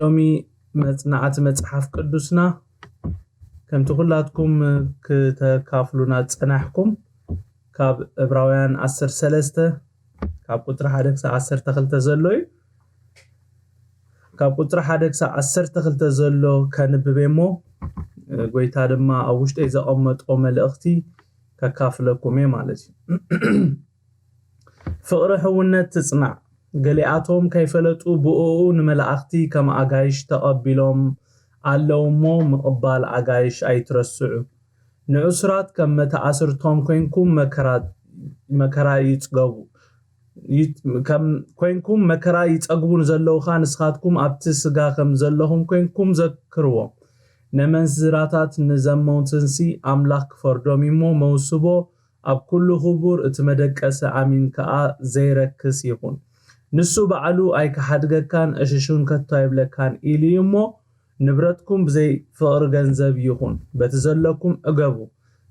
ሎሚ መጽናዕቲ መጽሓፍ ቅዱስና ከምቲ ኩላትኩም ክተካፍሉና ዝጸናሕኩም ካብ ዕብራውያን ዓሰርተ ሰለስተ ካብ ቁጽሪ ሓደ ክሳብ ዓሰርተ ክልተ ዘሎ እዩ። ካብ ቁጽሪ ሓደ ክሳብ ዓሰርተ ክልተ ዘሎ ከንብብ እየ እሞ፣ ጎይታ ድማ ኣብ ውሽጠይ ዘቐመጦ መልእኽቲ ከካፍለኩም እየ ማለት እዩ። ፍቕሪ ሕውነት ትጽናዕ። ገሊኣቶም ከይፈለጡ ብእኡ ንመላእኽቲ ከም ኣጋይሽ ተቐቢሎም ኣለዉ እሞ፣ ምቕባል ኣጋይሽ ኣይትረስዑ። ንዕሱራት ከም መተኣስርቶም ኮይንኩም መከራ፣ መከራ ይጽገቡ። ይት-፣ ከም ኮይንኩም መከራ ይጸግቡ ንዘለዉኻ፣ ንስኻትኩም ኣብቲ ስጋ ከም ዘለኹም ኮይንኩም ዘክርዎም። ነመንዝራታት ንዘመውትንሲ ኣምላኽ ክፈርዶም እዩ እሞ፣ መውስቦ ኣብ ኩሉ ክቡር፣ እቲ መደቀሲ ኣሚን ከኣ ዘይረክስ ይኹን። ንሱ ባዕሉ ኣይክሓድገካን፣ እሽሹን ከቶ ኣይብለካን ኢሉ እዩ እሞ፣ ንብረትኩም ብዘይ ፍቕሪ ገንዘብ ይኹን፣ በቲ ዘለኩም ዕገቡ።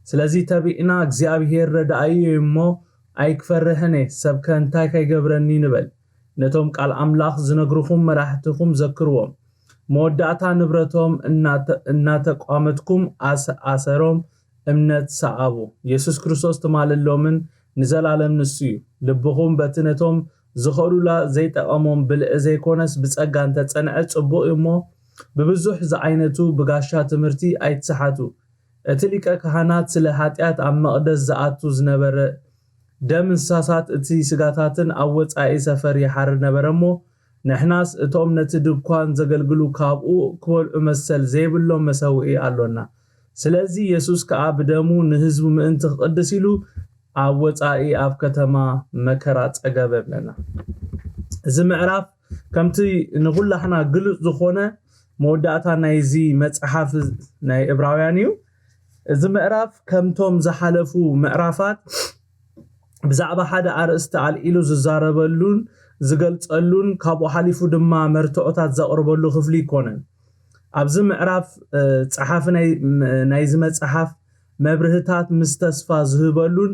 ስለዚ ተቢዕና፣ እግዚኣብሄር ረዳእዩ እዩ እሞ፣ ኣይክፈርሕን እየ፣ ሰብከ እንታይ ከይገብረኒ ንበል። ነቶም ቃል ኣምላኽ ዝነግርኹም መራሕትኹም ዘክርዎም። መወዳእታ ንብረቶም እናተ-፣ እናተቋመትኩም ኣስ-፣ ኣሰሮም እምነት ሰዓቡ። የሱስ ክርስቶስ ትማልን ሎምን ንዘላለም ንሱ እዩ። ልብኹም በቲ ነቶም ዝኸዱላ ዘይጠቐሞም ብልዒ ዘይኮነስ ብጸጋ እንተጸንዐ ጽቡቕ እዩ እሞ፣ ብብዙሕ ዝዓይነቱ ብጋሻ ትምህርቲ ኣይትስሓቱ። እቲ ሊቀ ካህናት ስለ ሓጢኣት ኣብ መቕደስ ዝኣቱ ዝነበረ ደም እንስሳታት እቲ ስጋታትን ኣብ ወጻኢ ሰፈር ይሓርድ ነበረ እሞ፣ ንሕናስ እቶም ነቲ ድኳን ዘገልግሉ ካብኡ ክበልዑ መሰል ዘይብሎም መሰውኢ ኣሎና። ስለዚ የሱስ ከኣ ብደሙ ንህዝቡ ምእንቲ ክቕድስ ኢሉ ኣብ ወጻኢ ኣብ ከተማ መከራ ጸገበ ብለና። እዚ ምዕራፍ ከምቲ ንኹላህና ግሉጽ ዝኾነ መወዳእታ ናይዚ መጽሓፍ ናይ ዕብራውያን እዩ። እዚ ምዕራፍ ከምቶም ዝሓለፉ ምዕራፋት ብዛዕባ ሓደ ኣርእስቲ ኣልዒሉ ዝዛረበሉን ዝገልጸሉን ካብኡ ሓሊፉ ድማ መርትዖታት ዘቕርበሉ ክፍሊ ይኮነን። ኣብዚ ምዕራፍ፣ እ፣ ጸሓፊ ናይ፣ ም-፣ ናይዚ መጽሓፍ መብርህታት ምስ ተስፋ ዝህበሉን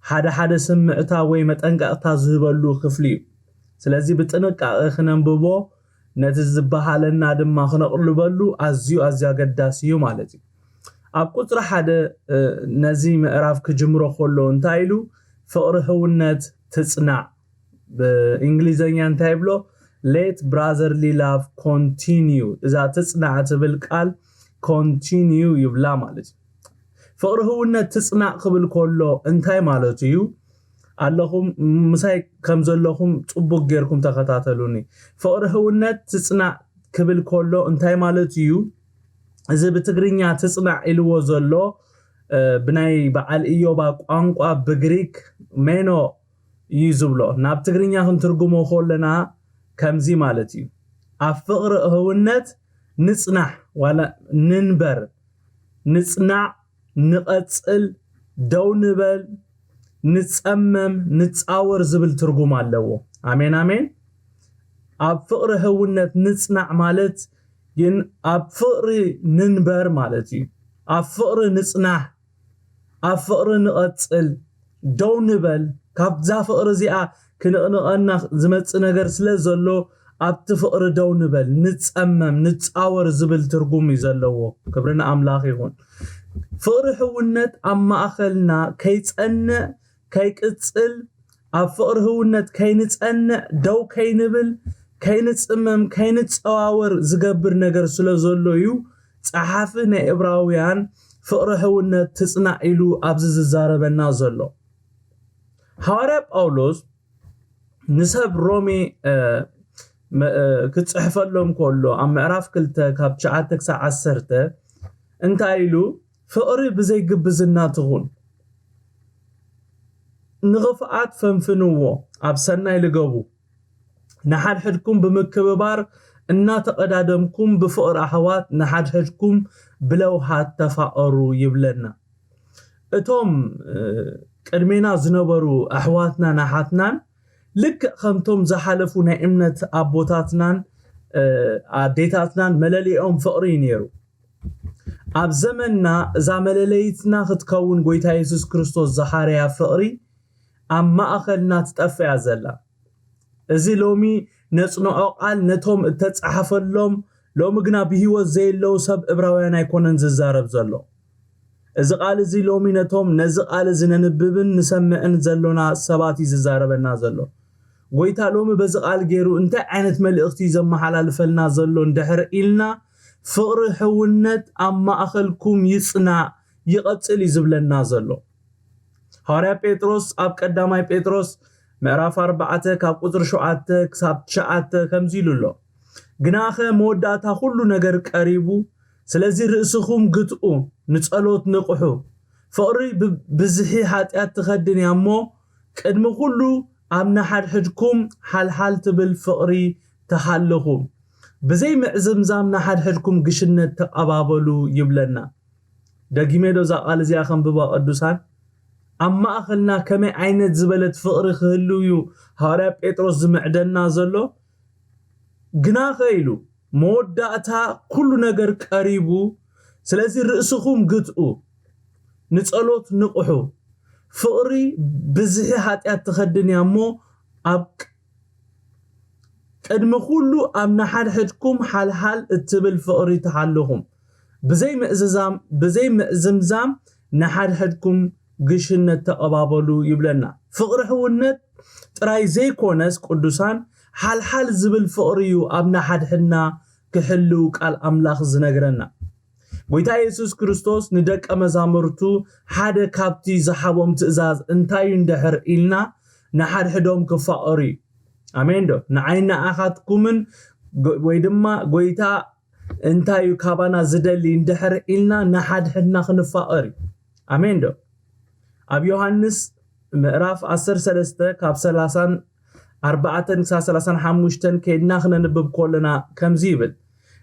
ሓደ ሓደ ስምዕታ ወይ መጠንቀቕታ ዝህበሉ ክፍሊ እዩ። ስለዚ ብጥንቃቐ ክነንብቦ፣ ነቲ ዝበሃለና ድማ ክነቕልበሉ ኣዝዩ ኣዝዩ ኣገዳሲ እዩ ማለት እዩ። ኣብ ቁጽሪ ሓደ፣ እ፣ ነዚ ምዕራፍ ክጅምሮ ከሎ እንታይ ኢሉ? ፍቕሪ ሕውነት ትጽናዕ። ብእንግሊዘኛ እንታይ ይብሎ? Let brotherly love continue። እዛ ትጽናዕ ትብል ቃል ኮንቲኒዩ ይብላ ማለት እዩ። ፍቕሪ ህውነት ትጽናዕ ክብል ከሎ እንታይ ማለቱ እዩ? ኣለኹም ምሳይ ከም ዘለኹም ጽቡቕ ጌርኩም ተኸታተሉኒ። ፍቕሪ ህውነት ትጽናዕ ክብል ከሎ እንታይ ማለቱ እዩ? እዚ ብትግርኛ ትጽናዕ ኢልዎ ዘሎ፣ እ፣ ብናይ በዓል ኢዮባ ቋንቋ ብግሪክ ሜኖ እዩ ዝብሎ። ናብ ትግርኛ ክንትርጉሞ ከለና ከምዚ ማለት እዩ። ኣብ ፍቕሪ ህውነት ንጽናሕ ዋላ ንንበር፣ ንጽናዕ፣ ንቐጽል፣ ደው ንበል፣ ንጸመም፣ ንጻወር ዝብል ትርጉም ኣለዎ። ኣሜን፣ ኣሜን። ኣብ ፍቕሪ ህውነት ንጽናዕ ማለት ግን ኣብ ፍቕሪ ንንበር ማለት እዩ። ኣብ ፍቕሪ ንጽናሕ፣ ኣብ ፍቕሪ ንቐጽል፣ ደው ንበል። ካብዛ ፍቕሪ እዚኣ ክንቕንቐና ዝመጽእ ነገር ስለ ዘሎ፣ ኣብቲ ፍቕሪ ደው ንበል፣ ንጸመም፣ ንጻወር ዝብል ትርጉም እዩ ዘለዎ። ክብሪ ንኣምላኽ ይኹን። ፍቕሪ ሕውነት ኣብ ማእከልና ከይጸንዕ፣ ከይቅጽል፣ ኣብ ፍቕሪ ህውነት ከይንጸንዕ፣ ደው ከይንብል፣ ከይንጽመም፣ ከይንጸዋወር ዝገብር ነገር ስለ ዘሎ እዩ ጸሓፊ ናይ ዕብራውያን ፍቕሪ ህውነት ትጽናዕ ኢሉ ኣብዚ ዝዛረበና ዘሎ። ሃዋርያ ጳውሎስ ንሰብ ሮሜ፣ እ፣ መ-፣ እ፣ ክጽሕፈሎም ከሎ ኣብ ምዕራፍ ክልተ ካብ ትሽዓተ ክሳብ ዓሰርተ እንታይ ኢሉ? ፍቕሪ ብዘይ ግብዝና ትኹን። ንኽፍኣት ፈንፍንዎ፣ ኣብ ሰናይ ልገቡ። ንሓድሕድኩም ብምክብባር እናተቐዳደምኩም ብፍቕሪ ኣሕዋት ንሓድሕድኩም ብለውሃት ተፋቐሩ ይብለና። እቶም፣ እ፣ ቅድሜና ዝነበሩ ኣሕዋትናን ኣሓትናን ልክዕ ከምቶም ዝሓለፉ ናይ እምነት ኣቦታትናን ኣዴታትናን መለሊኦም ፍቕሪ እዩ ነይሩ። ኣብ ዘመንና እዛ መለለይትና ክትከውን ጎይታ የሱስ ክርስቶስ ዝሓረያ ፍቕሪ ኣብ ማእኸልና ትጠፍያ ዘላ። እዚ ሎሚ ነጽንዖ ቃል ነቶም እተጻሓፈሎም ሎሚ ግና ብህይወት ዘየለዉ ሰብ እብራውያን ኣይኮነን ዝዛረብ ዘሎ። እዚ ቃል እዚ ሎሚ ነቶም ነዚ ቃል እዚ ነንብብን ንሰምዕን ዘሎና ሰባት እዩ ዝዛረበና ዘሎ። ጎይታ ሎሚ በዚ ቃል ገይሩ እንታይ ዓይነት መልእኽቲ እዩ ዘመሓላልፈልና ዘሎ እንድሕር ኢልና፣ ፍቕሪ ሕውነት ኣብ ማእኸልኩም ይጽናዕ፣ ይቐጽል እዩ ዝብለና ዘሎ። ሃዋርያ ጴጥሮስ ኣብ ቀዳማይ ጴጥሮስ ምዕራፍ ኣርባዕተ ካብ ቁጽሪ ሸውዓተ ክሳብ ትሽዓተ ከምዚ ኢሉ ኣሎ። ግናኸ መወዳእታ ኩሉ ነገር ቀሪቡ፣ ስለዚ ርእስኹም ግትኡ፣ ንጸሎት ንቕሑ። ፍቕሪ ብብዝሒ ሓጢኣት ትኸድን እያ እሞ፣ ቅድሚ ኩሉ ኣብ ንሓድሕድኩም ሓልሓል ትብል ፍቕሪ ተሃልኹ። ብዘይ ምዕዝምዛም ንሓድሕድኩም ግሽነት ተቐባበሉ ይብለና። ደጊመ ዶ እዛ ቃል እዚኣ ከንብባ ቅዱሳን? ኣብ ማእኸልና ከመይ ዓይነት ዝበለት ፍቕሪ ክህሉ እዩ ሃዋርያ ጴጥሮስ ዝምዕደና ዘሎ? ግናኸ ኢሉ፣ መወዳእታ ኩሉ ነገር ቀሪቡ፣ ስለዚ ርእስኹም ግትኡ፣ ንጸሎት ንቕሑ። ፍቕሪ ብዝሒ ሓጢኣት ትኸድን እያ እሞ፣ ኣብ ቅድሚ ኩሉ ኣብ ንሓድሕድኩም ሓልሓል እትብል ፍቕሪ ተሃልኹም። ብዘይ ምእዝዛም፣ ብዘይ ምእዝምዛም ንሓድሕድኩም ግሽነት ተቐባበሉ ይብለና። ፍቕሪ ሕውነት ጥራይ ዘይኮነስ ቅዱሳን ሓልሓል ዝብል ፍቕሪ እዩ ኣብ ንሓድሕድና ክሕልው ቃል ኣምላኽ ዝነግረና። ጎይታ የሱስ ክርስቶስ ንደቀ መዛሙርቱ ሓደ ካብቲ ዝሃቦም ትእዛዝ እንታይ እዩ እንድሕር ኢልና ንሓድሕዶም ክፋቐሩ እዩ። ኣሜን ዶ? ንዓይ ንኣኻትኩምን ጎ-፣ ወይ ድማ ጎይታ እንታይ እዩ ካባና ዝደሊ እንድሕር ኢልና ንሓድሕድና ክንፋቐር እዩ። ኣሜን ዶ? ኣብ ዮሃንስ ምዕራፍ ዓሰርተ ሰለስተ ካብ ሰላሳን ኣርባዕተን ክሳብ ሰላሳን ሓሙሽተን ከይድና ክነንብብ ከለና ከምዚ ይብል፣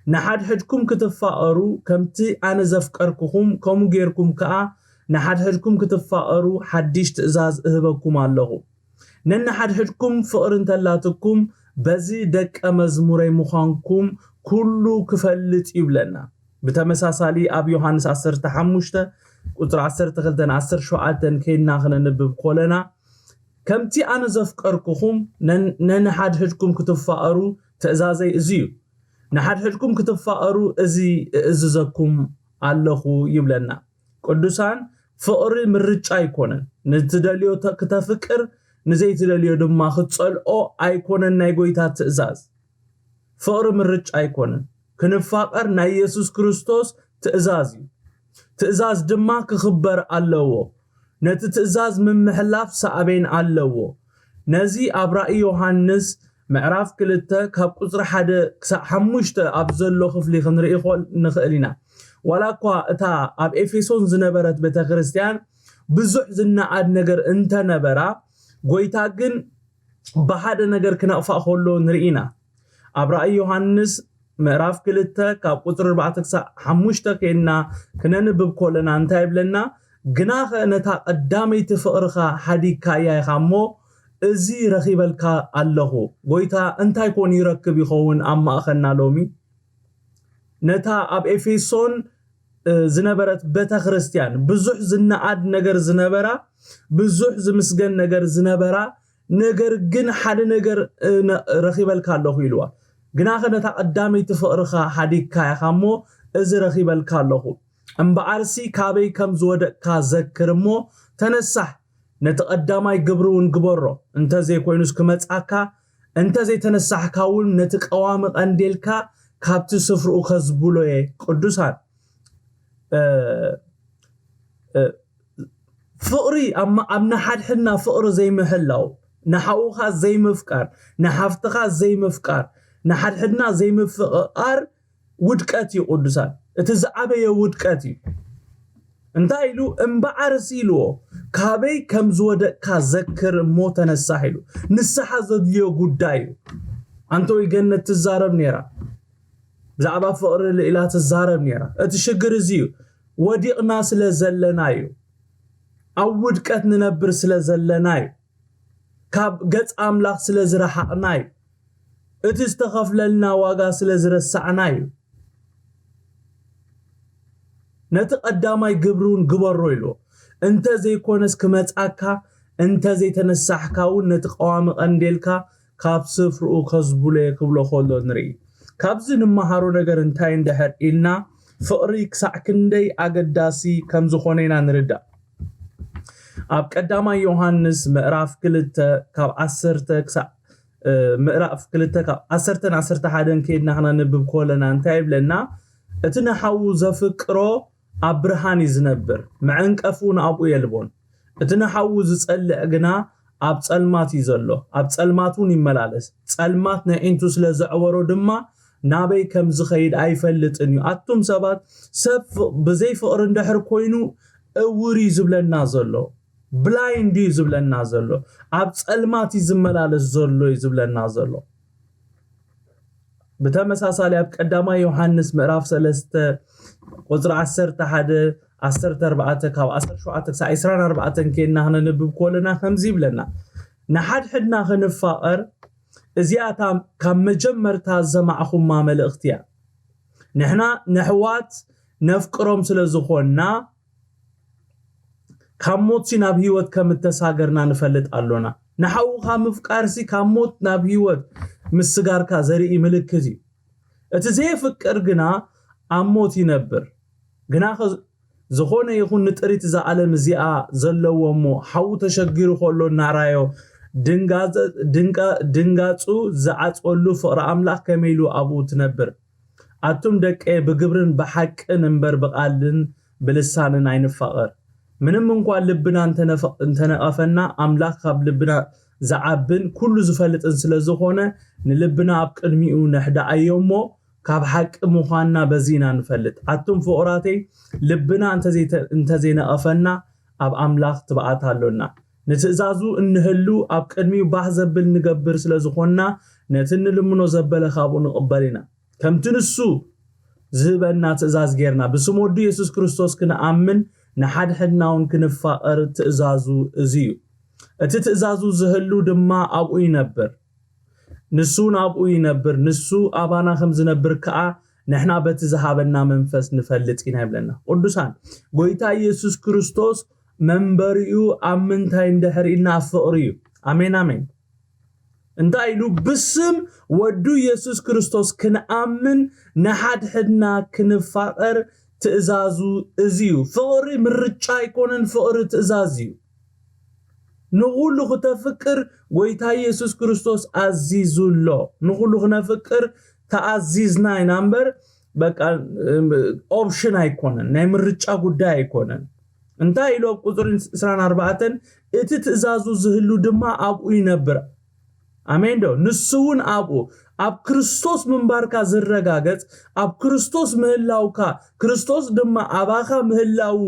ንሓድሕድኩም ክትፋቐሩ ከምቲ ኣነ ዘፍቀርኩኹም ከምኡ ጌርኩም ከኣ ንሓድሕድኩም ክትፋቐሩ ሓድሽ ትእዛዝ እህበኩም ኣለኹ። ነንሓድሕድኩም ፍቕሪ እንተላትኩም በዚ ደቀ መዝሙረይ ምዃንኩም ኩሉ ክፈልጥ ይብለና። ብተመሳሳሊ ኣብ ዮሃንስ ዓሰርተ ሓሙሽተ ቁጽሪ ዓሰርተ ክልተን ዓሰርተ ሸውዓተን ከይድና ክነንብብ ኮለና ከምቲ ኣነ ዘፍቀርኩኹም ነን-፣ ነንሓድሕድኩም ክትፋቐሩ ትእዛዘይ እዚ እዩ። ንሓድሕድኩም ክትፋቐሩ እዚ እእዝዘኩም ኣለኹ ይብለና። ቅዱሳን ፍቕሪ ምርጫ ኣይኮነን። ንትደልዮ ተ-፣ ክተፍቅር ንዘይትደልዮ ድማ ክትጸልኦ ኣይኮነን ናይ ጎይታ ትእዛዝ። ፍቕሪ ምርጫ ኣይኮነን። ክንፋቐር ናይ የሱስ ክርስቶስ ትእዛዝ እዩ። ትእዛዝ ድማ ክኽበር ኣለዎ። ነቲ ትእዛዝ ምምሕላፍ ሳዕቤን ኣለዎ። ነዚ ኣብ ራእይ ዮሃንስ ምዕራፍ ክልተ ካብ ቁጽሪ ሓደ ክሳብ ሓሙሽተ ኣብ ዘሎ ክፍሊ ክንርኢ ኾል-፣ ንኽእል ኢና። ዋላ እኳ እታ ኣብ ኤፌሶን ዝነበረት ቤተ ክርስቲያን ብዙሕ ዝነኣድ ነገር እንተነበራ፣ ጎይታ ግን ብሓደ ነገር ክነቕፋ ከሎ ንርኢ ኢና። ኣብ ራእይ ዮሃንስ ምዕራፍ ክልተ ካብ ቁጽሪ ኣርባዕተ ክሳብ ሓሙሽተ ከይድና ክነንብብ ከለና እንታይ ይብለና? ግናኸ ነታ ቀዳመይቲ ፍቕርኻ ሓዲግካያ ኢኻ እሞ፣ እዚ ረኺበልካ ኣለኹ። ጎይታ እንታይ ኮን ይረክብ ይኸውን ኣብ ማእኸልና ሎሚ? ነታ ኣብ ኤፌሶን፣ እ፣ ዝነበረት ቤተ ክርስቲያን ብዙሕ ዝነኣድ ነገር ዝነበራ፣ ብዙሕ ዝምስገን ነገር ዝነበራ፣ ነገር ግን ሓደ ነገር፣ እ፣ ነ-፣ ረኺበልካ ኣለኹ ኢልዋ። ግናኸ ነታ ቀዳመይቲ ፍቕርኻ ሓዲግካ ኢኻ እሞ፣ እዚ ረኺበልካ ኣለኹ። እምበኣርሲ ካበይ ከም ዝወደቅካ ዘክር እሞ፣ ተነሳሕ፣ ነቲ ቀዳማይ ግብሪ እውን ግበሮ። እንተዘይኮይኑስ ክመጽኣካ፣ እንተዘይተነሳሕካ እውን ነቲ ቀዋሚ ቀንዴልካ ካብቲ ስፍርኡ ከዝብሎ እየ። ቅዱሳን፣ እ፣ እ፣ ፍቕሪ ኣብ ማ-፣ ኣብ ንሓድሕድና ፍቕሪ ዘይምሕላው፣ ንሓውኻ ዘይምፍቃር፣ ንሓፍትኻ ዘይምፍቃር፣ ንሓድሕድና ዘይምፍቕቓር ውድቀት እዩ። ቅዱሳን፣ እቲ ዝዓበየ ውድቀት እዩ። እንታይ ኢሉ? እምበኣርሲ ኢልዎ፣ ካበይ ከም ዝወደቅካ ዘክር እሞ ተነሳሕ ኢሉ። ንስሓ ዘድልዮ ጉዳይ እዩ። ኣንቶይ ገነት ትዛረብ ነይራ፣ ብዛዕባ ፍቕሪ ልኢላ ትዛረብ ነይራ። እቲ ሽግር እዚ እዩ፣ ወዲቕና ስለ ዘለና እዩ። ኣብ ውድቀት ንነብር ስለ ዘለና እዩ። ካብ ገጽ ኣምላኽ ስለ ዝረሓቕና እዩ። እቲ ዝተኸፍለልና ዋጋ ስለ ዝረሳዕና እዩ። ነቲ ቀዳማይ ግብሪ እውን ግበሮ ኢልዎ። እንተ ዘይኮነስ ክመጻካ፣ እንተ ዘይተነሳሕካ እውን ነቲ ቀዋሚ ቀንዴልካ ካብ ስፍርኡ ከዝብሎ እየ ክብሎ ከሎ ንርኢ። ካብዚ ንመሃሮ ነገር እንታይ እንድሕር ኢልና፣ ፍቕሪ ክሳዕ ክንደይ ኣገዳሲ ከም ዝኾነ ኢና ንርዳእ። ኣብ ቀዳማይ ዮሃንስ ምዕራፍ ክልተ ካብ ዓሰርተ ክሳዕ ምዕራፍ ክልተ ካብ ዓሰርተ ን ዓሰርተ ሓደን ከይድና ክነንብብ ከለና እንታይ ይብለና? እቲ ንሓዉ ዘፍቅሮ ኣብ ብርሃን እዩ ዝነብር፣ መዐንቀፊ እውን ኣብኡ የልቦን። እቲ ንሓዉ ዝጸልእ ግና ኣብ ጸልማት እዩ ዘሎ፣ ኣብ ጸልማት እውን ይመላለስ። ጸልማት ነዒንቱ ስለ ዘዕወሮ ድማ ናበይ ከም ዝኸይድ ኣይፈልጥን እዩ። ኣቱም ሰባት፣ ሰብ ብዘይ ፍቕሪ እንድሕር ኮይኑ እውር እዩ ዝብለና ዘሎ፣ ብላይንድ እዩ ዝብለና ዘሎ፣ ኣብ ጸልማት እዩ ዝመላለስ ዘሎ እዩ ዝብለና ዘሎ። ብተመሳሳሊ ኣብ ቀዳማይ ዮሃንስ ምዕራፍ ሰለስተ ቁጽሪ ዓሰርተ ሓደ፣ ዓሰርተ ኣርባዕተ፣ ካብ ዓሰርተ ሸውዓተ ክሳዕ ዕስራን ኣርባዕተን ኬድና ክነንብብ ከለና ከምዚ ይብለና፣ ንሓድሕድና ክንፋቐር፣ እዚኣታ ካብ መጀመርታ ዘማዕኹማ መልእኽቲ እያ። ንሕና ነሕዋት ነፍቅሮም ስለ ዝኾንና፣ ካብ ሞትሲ ናብ ህይወት ከም እተሳገርና ንፈልጥ ኣሎና። ንሓውኻ ምፍቃርሲ ካብ ሞት ናብ ህይወት ምስጋርካ ዘርኢ ምልክት እዩ። እቲ ዘየፍቅር ግና ኣብ ሞት ይነብር። ግናኸ ዝኾነ ይኹን ንጥሪት እዛ ዓለም እዚኣ ዘለዎ እሞ ሓዉ ተሸጊሩ ከሎ እናራዮ ድንጋዘ-፣ ድንጋ-፣ ድንጋጹ ዝዓጸሉ ፍቕሪ ኣምላኽ ከመይ ኢሉ ኣብኡ ትነብር? ኣቱም ደቀ ብግብርን ብሓቅን እምበር ብቓልን ብልሳንን ኣይንፋቐር። ምንም እንኳ ልብና እንተነፈ-፣ እንተነቐፈና ኣምላኽ ካብ ልብና ዝዓብን ኩሉ ዝፈልጥን ስለ ዝኾነ ንልብና ኣብ ቅድሚኡ ነሕድኣዮ እሞ ካብ ሓቂ ምዃንና በዚ ኢና ንፈልጥ። ኣቱም ፍቑራተይ ልብና እንተዘይተ-፣ እንተዘይነቐፈና ኣብ ኣምላኽ ትብዓት ኣሎና። ንትእዛዙ እንህሉ ኣብ ቅድሚኡ ባህ ዘብል ንገብር ስለ ዝኾንና ነቲ እንልምኖ ዘበለ ካብኡ ንቕበል ኢና። ከምቲ ንሱ ዝህበና ትእዛዝ ጌርና ብስም ወዱ የሱስ ክርስቶስ ክንኣምን ንሓድሕድና እውን ክንፋቐር ትእዛዙ እዚ እዩ። እቲ ትእዛዙ ዝህሉ ድማ ኣብኡ ይነብር። ንሱ እውን ኣብኡ ይነብር። ንሱ ኣባና ከም ዝነብር ከኣ ንሕና በቲ ዝሃበና መንፈስ ንፈልጥ ኢና ይብለና። ቅዱሳን፣ ጎይታ ኢየሱስ ክርስቶስ መንበሪኡ ኣብ ምንታይ እንድሕር ኢልና ኣብ ፍቕሪ እዩ። ኣሜን፣ ኣሜን። እንታይ ኢሉ? ብስም ወዱ ኢየሱስ ክርስቶስ ክንኣምን ንሓድሕድና ክንፋቐር ትእዛዙ እዚ እዩ። ፍቕሪ ምርጫ ኣይኮነን፣ ፍቕሪ ትእዛዝ እዩ። ንኹሉ ክተፍቅር ጎይታ ኢየሱስ ክርስቶስ ኣዚዙ ኣሎ። ንኹሉ ክነፍቅር ተኣዚዝና ኢና እምበር፣ በቃ፣ ኦፕሽን ኣይኮነን፣ ናይ ምርጫ ጉዳይ ኣይኮነን። እንታይ ኢሉ ኣብ ቁጽሪ ዕስራን ኣርባዕተን፣ "እቲ ትእዛዙ ዝህሉ ድማ ኣብኡ ይነብር"። ኣሜን ዶ? ንሱ እውን ኣብኡ፣ ኣብ ክርስቶስ ምንባርካ ዝረጋገጽ፣ ኣብ ክርስቶስ ምህላውካ፣ ክርስቶስ ድማ ኣባኻ ምህላዉ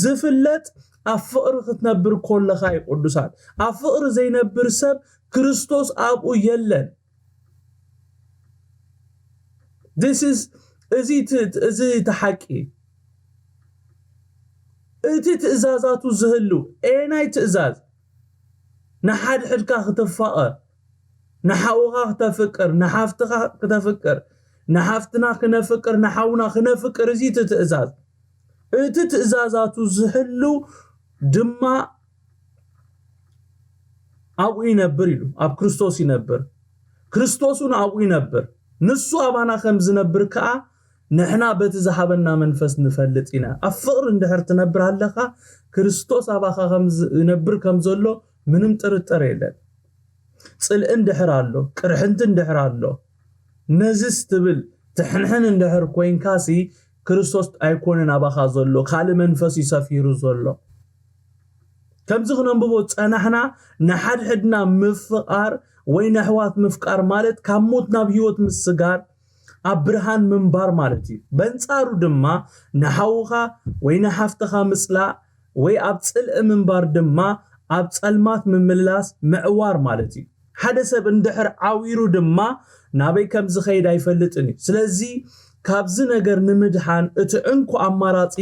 ዝፍለጥ፣ ኣብ ፍቕሪ ክትነብር ከለኻ እዩ፣ ቅዱሳን። ኣብ ፍቕሪ ዘይነብር ሰብ ክርስቶስ ኣብኡ የለን። This is፣ እዚ እቲ፣ እዚ እቲ ሓቂ። እቲ ትእዛዛቱ ዝህሉ፣ ኤናይ ትእዛዝ፣ ንሓድሕድካ ክትፋቐር፣ ንሓውኻ ክተፍቅር፣ ንሓፍትኻ ክተፍቅር፣ ንሓፍትና ክነፍቅር፣ ንሓውና ክነፍቅር፣ እዚ እቲ ትእዛዝ። እቲ ትእዛዛቱ ዝህሉ ድማ ኣብኡ ይነብር ኢሉ፣ ኣብ ክርስቶስ ይነብር። ክርስቶስ እውን ኣብኡ ይነብር። ንሱ ኣባና ከም ዝነብር ከኣ ንሕና በቲ ዝሃበና መንፈስ ንፈልጥ ኢና። ኣብ ፍቕሪ እንድሕር ትነብር ኣለኻ፣ ክርስቶስ ኣባኻ ከም ዝነብር ከም ዘሎ ምንም ጥርጥር የለን። ጽልኢ እንድሕር ኣሎ፣ ቅርሕንቲ እንድሕር ኣሎ፣ ነዝስ ትብል ትሕንሕን እንድሕር ኮይንካሲ፣ ክርስቶስ ኣይኮነን ኣባኻ ዘሎ፣ ካልእ መንፈስ እዩ ሰፊሩ ዘሎ። ከምዚ ክነንብቦ ዝጸናሕና፣ ንሓድሕድና ምፍቓር ወይ ነሕዋት ምፍቃር ማለት ካብ ሞት ናብ ህይወት ምስጋር፣ ኣብ ብርሃን ምንባር ማለት እዩ። በንጻሩ ድማ ንሓውኻ ወይ ንሓፍትኻ ምጽላእ ወይ ኣብ ጽልኢ ምንባር ድማ ኣብ ጸልማት ምምላስ፣ ምዕዋር ማለት እዩ። ሓደ ሰብ እንድሕር ዓዊሩ ድማ ናበይ ከም ዝኸይድ ኣይፈልጥን እዩ። ስለዚ ካብዚ ነገር ንምድሓን እቲ ዕንኩ ኣማራጺ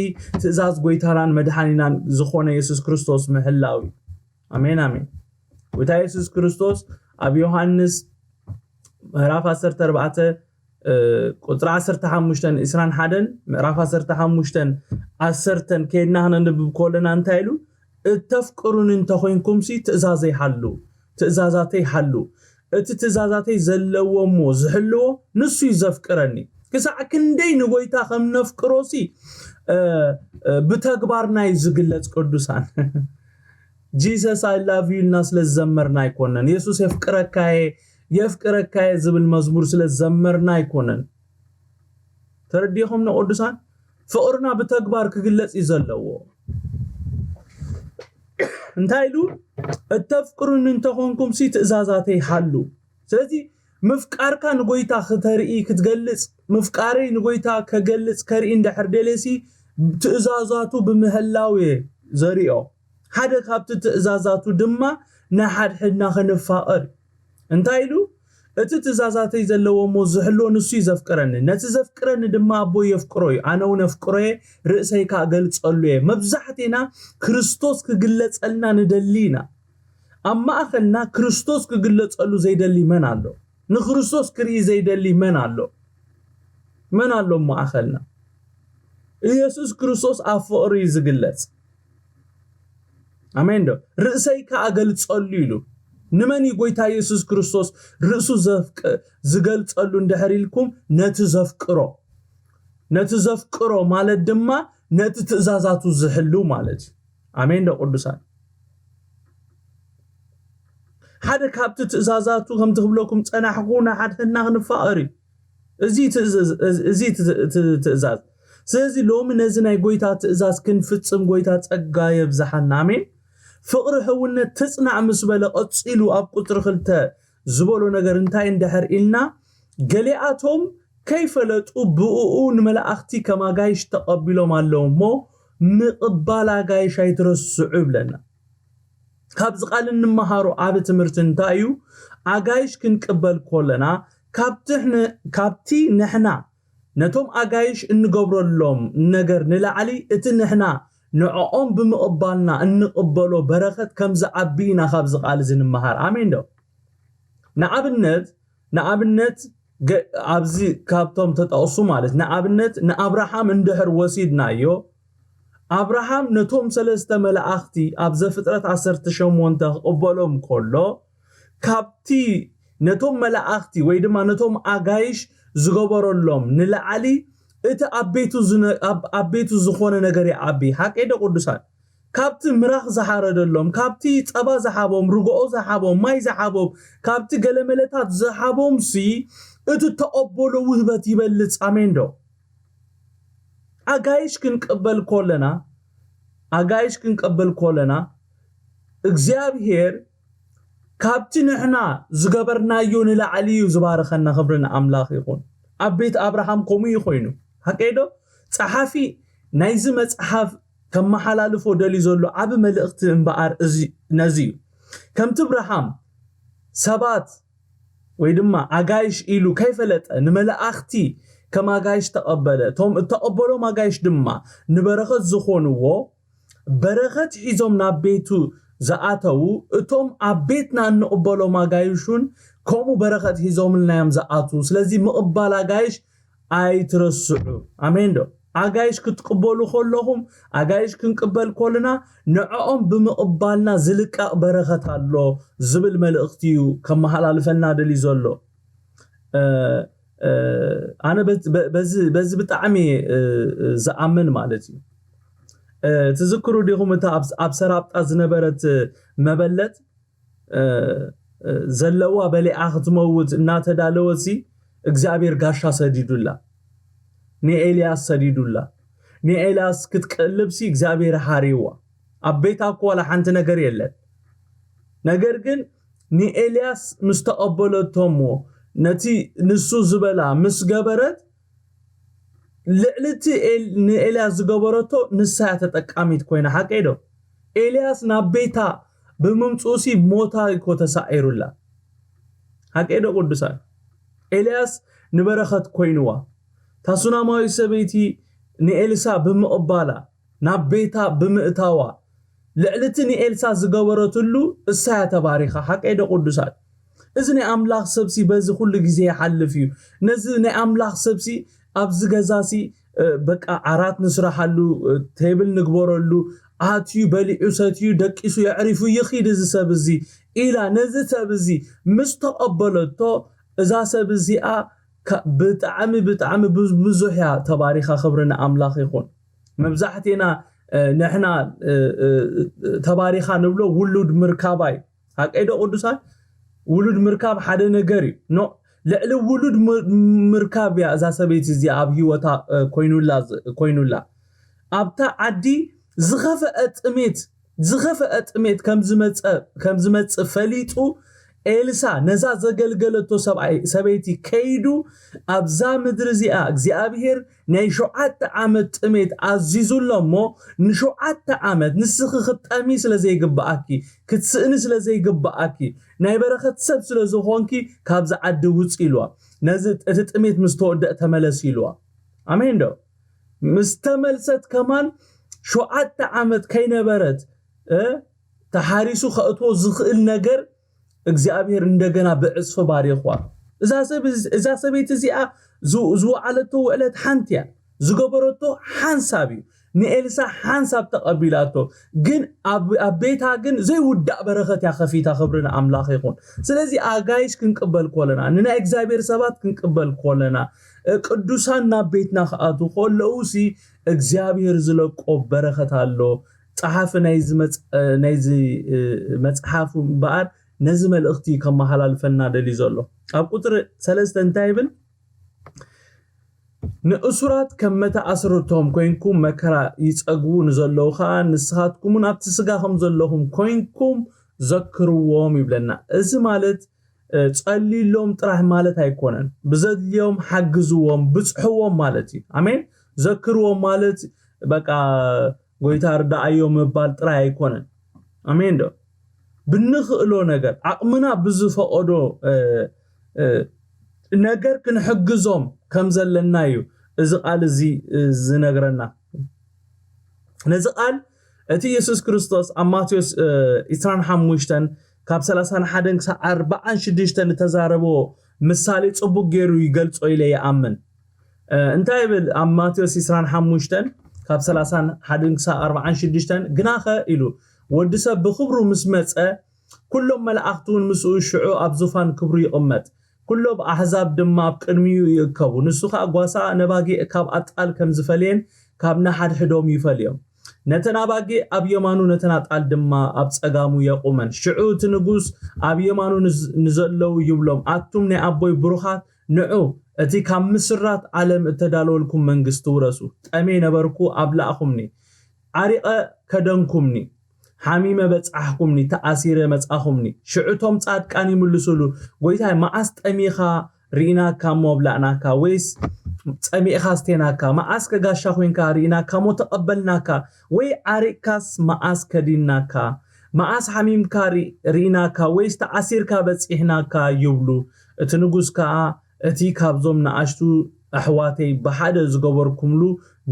ትእዛዝ ጎይታናን መድሓኒናን ዝኾነ የሱስ ክርስቶስ ምሕላው እዩ። ኣሜን፣ ኣሜን። ጎይታ የሱስ ክርስቶስ ኣብ ዮሃንስ ምዕራፍ ዓሰርተ ኣርባዕተ፣ እ፣ ቁጽሪ ዓሰርተ ሓሙሽተን ዕስራን ሓደን፣ ምዕራፍ ዓሰርተ ሓሙሽተን ዓሰርተን ከይድና ክነንብብ ከለና እንታይ ኢሉ? "እተፍቅሩኒ እንተኾይንኩምሲ ትእዛዘይ ሓሉ፣ ትእዛዛተይ ሓሉ። እቲ ትእዛዛተይ ዘለዎ እሞ ዝሕልዎ ንሱ እዩ ዘፍቅረኒ። ክሳዕ ክንደይ ንጎይታ ከም ነፍቅሮሲ፣ እ፣ እ፣ ብተግባርና እዩ ዝግለጽ ቅዱሳን።" Jesus I love you ኢልና ስለ ዝዘመርና ኣይኮነን። የሱስ የፍቅረካየ፣ የፍቅረካየ ዝብል መዝሙር ስለ ዝዘመርና ኣይኮነን። ተረዲኹም ንቅዱሳን? ፍቕርና ብተግባር ክግለጽ እዩ ዘለዎ። እንታይ ኢሉ? "እተፍቅሩኒ እንተኾንኩምሲ ትእዛዛተይ ሓሉ።" ስለዚ ምፍቃርካ ንጎይታ ክተርኢ፣ ክትገልጽ፣ ምፍቃረይ ንጎይታ ከገልጽ፣ ከርኢ እንድሕር ደልየሲ ትእዛዛቱ ብምህላው እየ ዘርእዮ። ሓደ ካብቲ ትእዛዛቱ ድማ ንሓድሕድና ክንፋቐር። እንታይ ኢሉ? "እቲ ትእዛዛተይ ዘለዎ እሞ ዝሕልዎ ንሱ እዩ ዘፍቅረኒ። ነቲ ዘፍቅረኒ ድማ ኣቦይ የፍቅሮ እዩ። ኣነ እውን የፍቅሮ እየ፣ ርእሰይ ከኣ ገልጸሉ እየ።" መብዛሕቴና ክርስቶስ ክግለጸልና ንደሊ ኢና። ኣብ ማእኸልና ክርስቶስ ክግለጸሉ ዘይደሊ መን ኣሎ? ንክርስቶስ ክርኢ ዘይደሊ መን ኣሎ? መን ኣሎ ኣብ ማእኸልና? ኢየሱስ ክርስቶስ ኣብ ፍቕሪ እዩ ዝግለጽ። ኣሜን ዶ? "ርእሰይ ከኣ ገልጸሉ" ኢሉ። ንመን እዩ ጎይታ ኢየሱስ ክርስቶስ ርእሱ ዘፍቅ-፣ ዝገልጸሉ እንድሕር ኢልኩም? ነቲ ዘፍቅሮ። ነቲ ዘፍቅሮ ማለት ድማ ነቲ ትእዛዛቱ ዝሕሉ ማለት እዩ። ኣሜን ዶ ቅዱሳን? ሓደ ካብቲ ትእዛዛቱ ከምቲ ክብለኩም ጸናሕኩ ንሓድሕድና ክንፋቐር እዩ። እዚ ትእዝ-፣ እዚ ትእዝ-፣ ትእዛዝ። ስለዚ ሎሚ ነዚ ናይ ጎይታ ትእዛዝ ክንፍጽም ጎይታ ጸጋ የብዝሓና። ኣሜን። ፍቕሪ ሕውነት ትጽናዕ ምስ በለ ቀጺሉ ኣብ ቁጽሪ ክልተ ዝበሎ ነገር እንታይ እንድሕር ኢልና፣ ገሊኣቶም ከይፈለጡ ብእኡ ንመላእኽቲ ከም ኣጋይሽ ተቐቢሎም ኣለዉ እሞ ምቕባል ኣጋይሽ ኣይትረስዑ ይብለና። ካብዚ ቃል እንመሃሮ ዓቢ ትምህርቲ እንታይ እዩ? ኣጋይሽ ክንቅበል ከለና ካብቲ ሕነ-፣ ካብቲ ንሕና ነቶም ኣጋይሽ እንገብረሎም ነገር ንላዕሊ እቲ ንሕና ንዕኦም ብምቕባልና እንቕበሎ በረኸት ከም ዝዓቢ ኢና ካብዚ ቃል እዚ ንምሃር። ኣሜን ዶ? ንኣብነት፣ ንኣብነት ገ-፣ ኣብዚ ካብቶም ተጠቕሱ ማለት ንኣብነት ንኣብርሃም እንድሕር ወሲድናዮ፣ ኣብርሃም ነቶም ሰለስተ መላእኽቲ ኣብ ዘፍጥረት ዓሰርተ ሸሞንተ ክቕበሎም ከሎ፣ ካብቲ ነቶም መላእኽቲ ወይ ድማ ነቶም ኣጋይሽ ዝገበረሎም ንላዕሊ እቲ ኣብ ቤቱ ዝነ-፣ ኣብ፣ ኣብ ቤቱ ዝኾነ ነገር ይዓቢ። ሓቀይ ዶ ቅዱሳን? ካብቲ ምራኽ ዝሓረደሎም፣ ካብቲ ጸባ ዝሃቦም፣ ርግኦ ዝሃቦም፣ ማይ ዝሃቦም፣ ካብቲ ገለመለታት ዝሃቦምሲ እቲ ተቐበሎ ውህበት ይበልጽ። ኣሜን ዶ? ኣጋይሽ ክንቅበል ከለና፣ ኣጋይሽ ክንቅበል ከለና፣ እግዚኣብሄር ካብቲ ንሕና ዝገበርናዮ ንላዕሊ እዩ ዝባርኸና። ክብሪ ንኣምላኽ ይኹን። ኣብ ቤት ኣብርሃም ከምኡ እዩ ኮይኑ። ሓቀይ ዶ? ጸሓፊ ናይዚ መጽሓፍ ከመሓላልፎ ደልዩ ዘሎ ዓቢ መልእኽቲ እምበኣር እዚ፣ ነዚ እዩ። ከምቲ ኣብርሃም ሰባት ወይ ድማ ኣጋይሽ ኢሉ ከይፈለጠ ንመላእኽቲ ከም ኣጋይሽ ተቐበለ። እቶም እተቐበሎም ኣጋይሽ ድማ ንበረኸት ዝኾንዎ፣ በረኸት ሒዞም ናብ ቤቱ ዝኣተዉ፣ እቶም ኣብ ቤትና እንቕበሎም ኣጋይሽ እውን ከምኡ በረኸት ሒዞምልና እዮም ዝኣትዉ። ስለዚ ምቕባል ኣጋይሽ ኣይትረስዑ። ኣሜን ዶ? ኣጋይሽ ክትቅበሉ ከለኹም፣ ኣጋይሽ ክንቅበል ከለና ንዕኦም ብምቕባልና ዝልቀቕ በረኸት ኣሎ ዝብል መልእኽቲ እዩ ከመሓላልፈልና ደልዩ ዘሎ። እ፣ እ፣ ኣነ በዚ፣ በ-፣ በዚ፣ በዚ ብጣዕሚ፣ እ፣ እ፣ ዝኣምን ማለት እዩ። እ፣ ትዝክሩ ዲኹም እታ ኣብ፣ ኣብ ሰራብጣ ዝነበረት መበለት፣ እ፣ እ፣ ዘለዋ በሊዓ ክትመውት እናተዳለወትሲ እግዚኣብሔር ጋሻ ሰዲዱላ። ንኤልያስ ሰዲዱላ። ንኤልያስ ክትቀልብሲ እግዚኣብሔር ሓሪዋ። ኣብ ቤታ እኮ ዋላ ሓንቲ ነገር የለን። ነገር ግን ንኤልያስ ምስ ተቐበለቶ እሞ ነቲ ንሱ ዝበላ ምስ ገበረት፣ ልዕሊ እቲ ኤል-፣ ንኤልያስ ዝገበረቶ ንሳ እያ ተጠቃሚት ኮይና። ሓቀይ ዶ? ኤልያስ ናብ ቤታ ብምምፅኡሲ ሞታ እኮ ተሳዒሩላ። ሓቀይ ዶ ቅዱሳን? ኤልያስ ንበረኸት ኮይንዋ። እታ ሱናማዊት ሰበይቲ ንኤልሳ ብምቕባላ፣ ናብ ቤታ ብምእታዋ፣ ልዕሊ እቲ ንኤልሳ ዝገበረትሉ እሳ እያ ተባሪኻ። ሓቀይ ዶ ቅዱሳት? እዚ ናይ ኣምላኽ ሰብሲ በዚ ኩሉ ግዜ ይሓልፍ እዩ። ነዚ ናይ ኣምላኽ ሰብሲ ኣብዚ ገዛሲ በቃ ዓራት ንስራሓሉ፣ ቴብል ንግበረሉ፣ ኣትዩ በሊዑ ሰትዩ ደቂሱ የዕሪፉ ይኺድ እዚ ሰብ እዚ ኢላ ነዚ ሰብ እዚ ምስ ተቐበለቶ፣ እዛ ሰብ እዚኣ ብጣዕሚ ብጣዕሚ ብዙሕ እያ ተባሪኻ። ክብሪ ንኣምላኽ ይኹን። መብዛሕቴና ንሕና ተባሪኻ ንብሎ ውሉድ ምርካባ እዩ። ሓቀይ ዶ ቅዱሳን? ውሉድ ምርካብ ሓደ ነገር እዩ። ኖ ልዕሊ ውሉድ ምርካብ እያ እዛ ሰበይቲ እዚኣ ኣብ ህይወታ ኮይኑላ። ኣብታ ዓዲ ዝኸፈአ ጥሜት ዝኸፈአ ጥሜት ከም ዝመጽእ ፈሊጡ፣ ኤልሳ ነዛ ዘገልገለቶ ሰበይቲ ከይዱ፣ ኣብዛ ምድሪ እዚኣ እግዚኣብሄር ናይ ሸውዓተ ዓመት ጥሜት ኣዚዙ ኣሎ እሞ፣ ንሸውዓተ ዓመት ንስኺ ክትጠሚ ስለ ዘይግብኣኪ፣ ክትስእኒ ስለ ዘይግብኣኪ፣ ናይ በረኸት ሰብ ስለ ዝኾንኪ ካብዚ ዓዲ ውጽ ኢልዋ። ነዚ እቲ ጥሜት ምስ ተወደእ ተመለስ ኢልዋ። ኣሜን ዶ? ምስ ተመልሰት ከማን ሸውዓተ ዓመት ከይነበረት ተሓሪሱ ከእትዎ ዝኽእል ነገር እግዚኣብሔር እንደገና ብዕፅፊ ባሪኽዋ። እዛ ሰበይቲ እዚኣ ዝወዓለቶ ውዕለት ሓንቲ እያ፣ ዝገበረቶ ሓንሳብ እዩ። ንኤልሳ ሓንሳብ ተቐቢላቶ፣ ግን ኣብ ቤታ ግን ዘይውዳእ በረኸት እያ ከፊታ። ክብሪ ንኣምላኽ ይኹን። ስለዚ ኣጋይሽ ክንቅበል ኮለና፣ ንናይ እግዚኣብሔር ሰባት ክንቅበል ኮለና፣ ቅዱሳን ናብ ቤትና ክኣትዉ ከለዉ ሲ እግዚኣብሔር ዝለቆ በረኸት ኣሎ። ጸሓፊ ናይዚ መጽሓፍ እምበኣር ነዚ መልእኽቲ ከመሓላልፈና ደልዩ ዘሎ። ኣብ ቁፅሪ ሰለስተ እንታይ ይብል? ንእሱራት ከም መተኣስርቶም ኮይንኩም መከራ ይጸግቡ ንዘለዉ ኸኣ ንስኻትኩምን ኣብቲ ስጋ ከም ዘለኹም ኮይንኩም ዘክርዎም ይብለና። እዚ ማለት ጸልይሎም ጥራሕ ማለት ኣይኮነን። ብዘድልዮም ሓግዝዎም፣ ብጽሕዎም ማለት እዩ። ኣሜን። ዘክርዎም ማለት በቃ ጎይታ ርዳኣዮ ምባል ጥራይ ኣይኮነን። ኣሜን ዶ? ብንኽእሎ ነገር፣ ዓቕምና ብዝፈቐዶ ነገር ክንሕግዞም ከም ዘለና እዩ እዚ ቃል እዚ ዝነግረና። ነዚ ቃል እቲ የሱስ ክርስቶስ ኣብ ማቴዎስ ዕስራን ሓሙሽተን ካብ ሰላሳን ሓደን ክሳብ ኣርባዓን ሽዱሽተን እተዛረቦ ምሳሌ ጽቡቕ ገይሩ ይገልጾ ኢለ ይኣምን። እንታይ ይብል ኣብ ማቴዎስ ዕስራን ሓሙሽተን ካብ ሰላሳን ሓደን ክሳብ ኣርባዓን ሽዱሽተን? ግናኸ ኢሉ፣ ወዲ ሰብ ብኽብሩ ምስ መጸ፣ ኩሎም መላእኽቲ እውን ምስኡ ሽዑ ኣብ ዙፋን ክብሩ ይቕመጥ። ኩሎም ኣሕዛብ ድማ ኣብ ቅድሚኡ ይእከቡ። ንሱ ኸኣ ጓሳ ነባጊዕ ካብ ኣጣል ከም ዝፈልየን ካብ ነሓድሕዶም ይፈልዮም። ነተን ኣባጊዕ ኣብ የማኑ ነተን ኣጣል ድማ ኣብ ጸጋሙ የቑመን። ሽዑ እቲ ንጉስ ኣብ የማኑ ንዘለዉ ይብሎም፣ ኣቱም ናይ ኣቦይ ብሩኻት ንዑ፣ እቲ ካብ ምስራት ዓለም እተዳለወልኩም መንግስቲ ውረሱ። ጠሜ ነበርኩ ኣብላእኹምኒ፣ ዓሪቐ ከደንኩምኒ፣ ሓሚመ በጻሕኩምኒ፣ ተኣሲረ መጻኹምኒ። ሽዑ እቶም ጻድቃን ይምልሱሉ፣ ጎይታይ፣ መዓስ ጠሚኻ ርኢናካ እሞ ኣብላእናካ፣ ወይስ ጸሚእኻ ኣስቴናካ? መዓስ ከጋሻ ኮይንካ ርኢናካ እሞ ተቐበልናካ፣ ወይ ዓሪቕካስ መዓስ ከዲንናካ? መዓስ ሓሚምካ ርኢናካ፣ ወይስ ተኣሲርካ በጺሕናካ? ይብሉ። እቲ ንጉስ ከኣ፣ እቲ ካብዞም ንኣሽቱ ኣሕዋተይ ብሓደ ዝገበርኩምሉ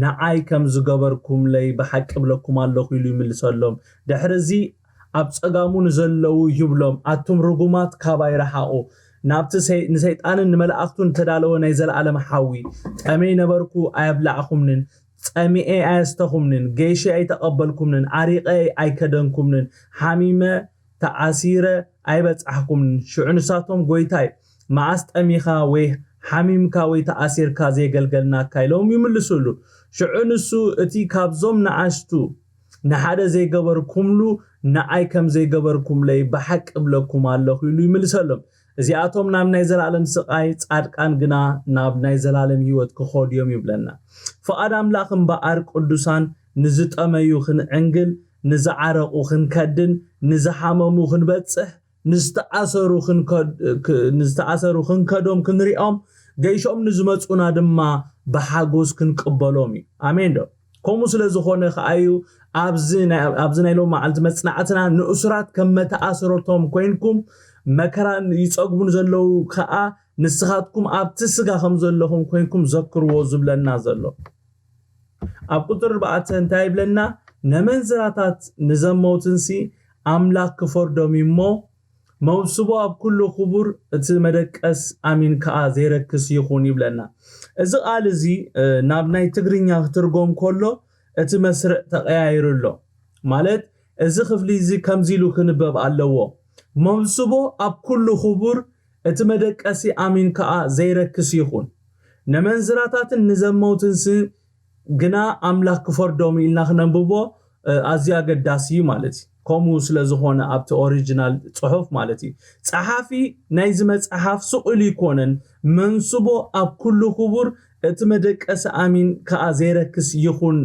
ንዓይ ከም ዝገበርኩምለይ ብሓቂ እብለኩም ኣለኹ ኢሉ ይምልሰሎም። ድሕሪ እዚ ኣብ ጸጋሙ ንዘለዉ ይብሎም፣ ኣቱም ርጉማት ካባይ ረሓቑ፣ ናብቲ ንሰይጣንን ንመላእኽቱን እተዳለወ ናይ ዘለኣለም ሓዊ። ጠሜ ነበርኩ ኣየብላዕኹምንን፣ ጸሚኤ ኣየስተኹምንን፣ ገይሸ ኣይተቐበልኩምንን፣ ዓሪቐ ኣይከደንኩምንን፣ ሓሚመ ተኣሲረ ኣይበጻሕኩምን። ሽዑ ንሳቶም፣ ጎይታይ፣ መዓስ ጠሚኻ ወይ ሓሚምካ ወይ ተኣሲርካ ዘየገልገልናካ? ኢሎም ይምልሱሉ። ሽዑ ንሱ፣ እቲ ካብዞም ንኣሽቱ ንሓደ ዘይገበርኩምሉ ንዓይ ከም ዘይገበርኩምለይ ብሓቂ እብለኩም ኣለኹ ኢሉ ይምልሰሎም። እዚኣቶም ናብ ናይ ዘላለም ስቓይ፣ ጻድቃን ግና ናብ ናይ ዘላለም ህይወት ክኸዱ እዮም ይብለና። ፍቓድ ኣምላኽ እምበኣር ቅዱሳን ንዝጠመዩ ክንዕንግል፣ ንዝዓረቑ ክንከድን፣ ንዝሓመሙ ክንበጽሕ፣ ንዝተኣሰሩ ክንከዶም ክንሪኦም፣ ገይሾም ንዝመፁና ድማ ብሓጎስ ክንቅበሎም እዩ። ኣሜን ዶ? ከምኡ ስለ ዝኾነ ከኣ እዩ ኣብዚ ናይ ሎም መዓልቲ መፅናዕትና ንእሱራት ከም መተኣሰረቶም ኮይንኩም፣ መከራ ይፀግቡ ንዘለዉ ከኣ ንስኻትኩም ኣብቲ ስጋ ከም ዘለኹም ኮይንኩም ዘክርዎ ዝብለና ዘሎ። ኣብ ቁፅሪ ኣርባዕተ እንታይ ይብለና? ነመንዝራታት ንዘመውትንሲ ኣምላኽ ክፈርዶም እዩ እሞ፣ መውስቦ ኣብ ኩሉ ክቡር፣ እቲ መደቀስ ኣሚን ከኣ ዘይረክስ ይኹን ይብለና። እዚ ቃል እዚ ናብ ናይ ትግርኛ ክትርጎም ከሎ እቲ መስርዕ ተቐያይሩ ኣሎ። ማለት እዚ ክፍሊ እዚ ከምዚ ኢሉ ክንበብ ኣለዎ። መውስቦ ኣብ ኩሉ ክቡር፣ እቲ መደቀሲ ኣሚን ከኣ ዘይረክስ ይኹን። ነመንዝራታትን ንዘመውትንሲ ግና ኣምላኽ ክፈርዶም ኢልና ክነንብቦ ኣዝዩ ኣገዳሲ እዩ ማለት እዩ። ከምኡ ስለ ዝኾነ ኣብቲ ኦሪጂናል ጽሑፍ ማለት እዩ። ጸሓፊ ናይዚ መጽሓፍ ስቕ ኢሉ ይኮነን፣ መንስቦ ኣብ ኩሉ ክቡር፣ እቲ መደቀሲ ኣሚን ከኣ ዘይረክስ ይኹን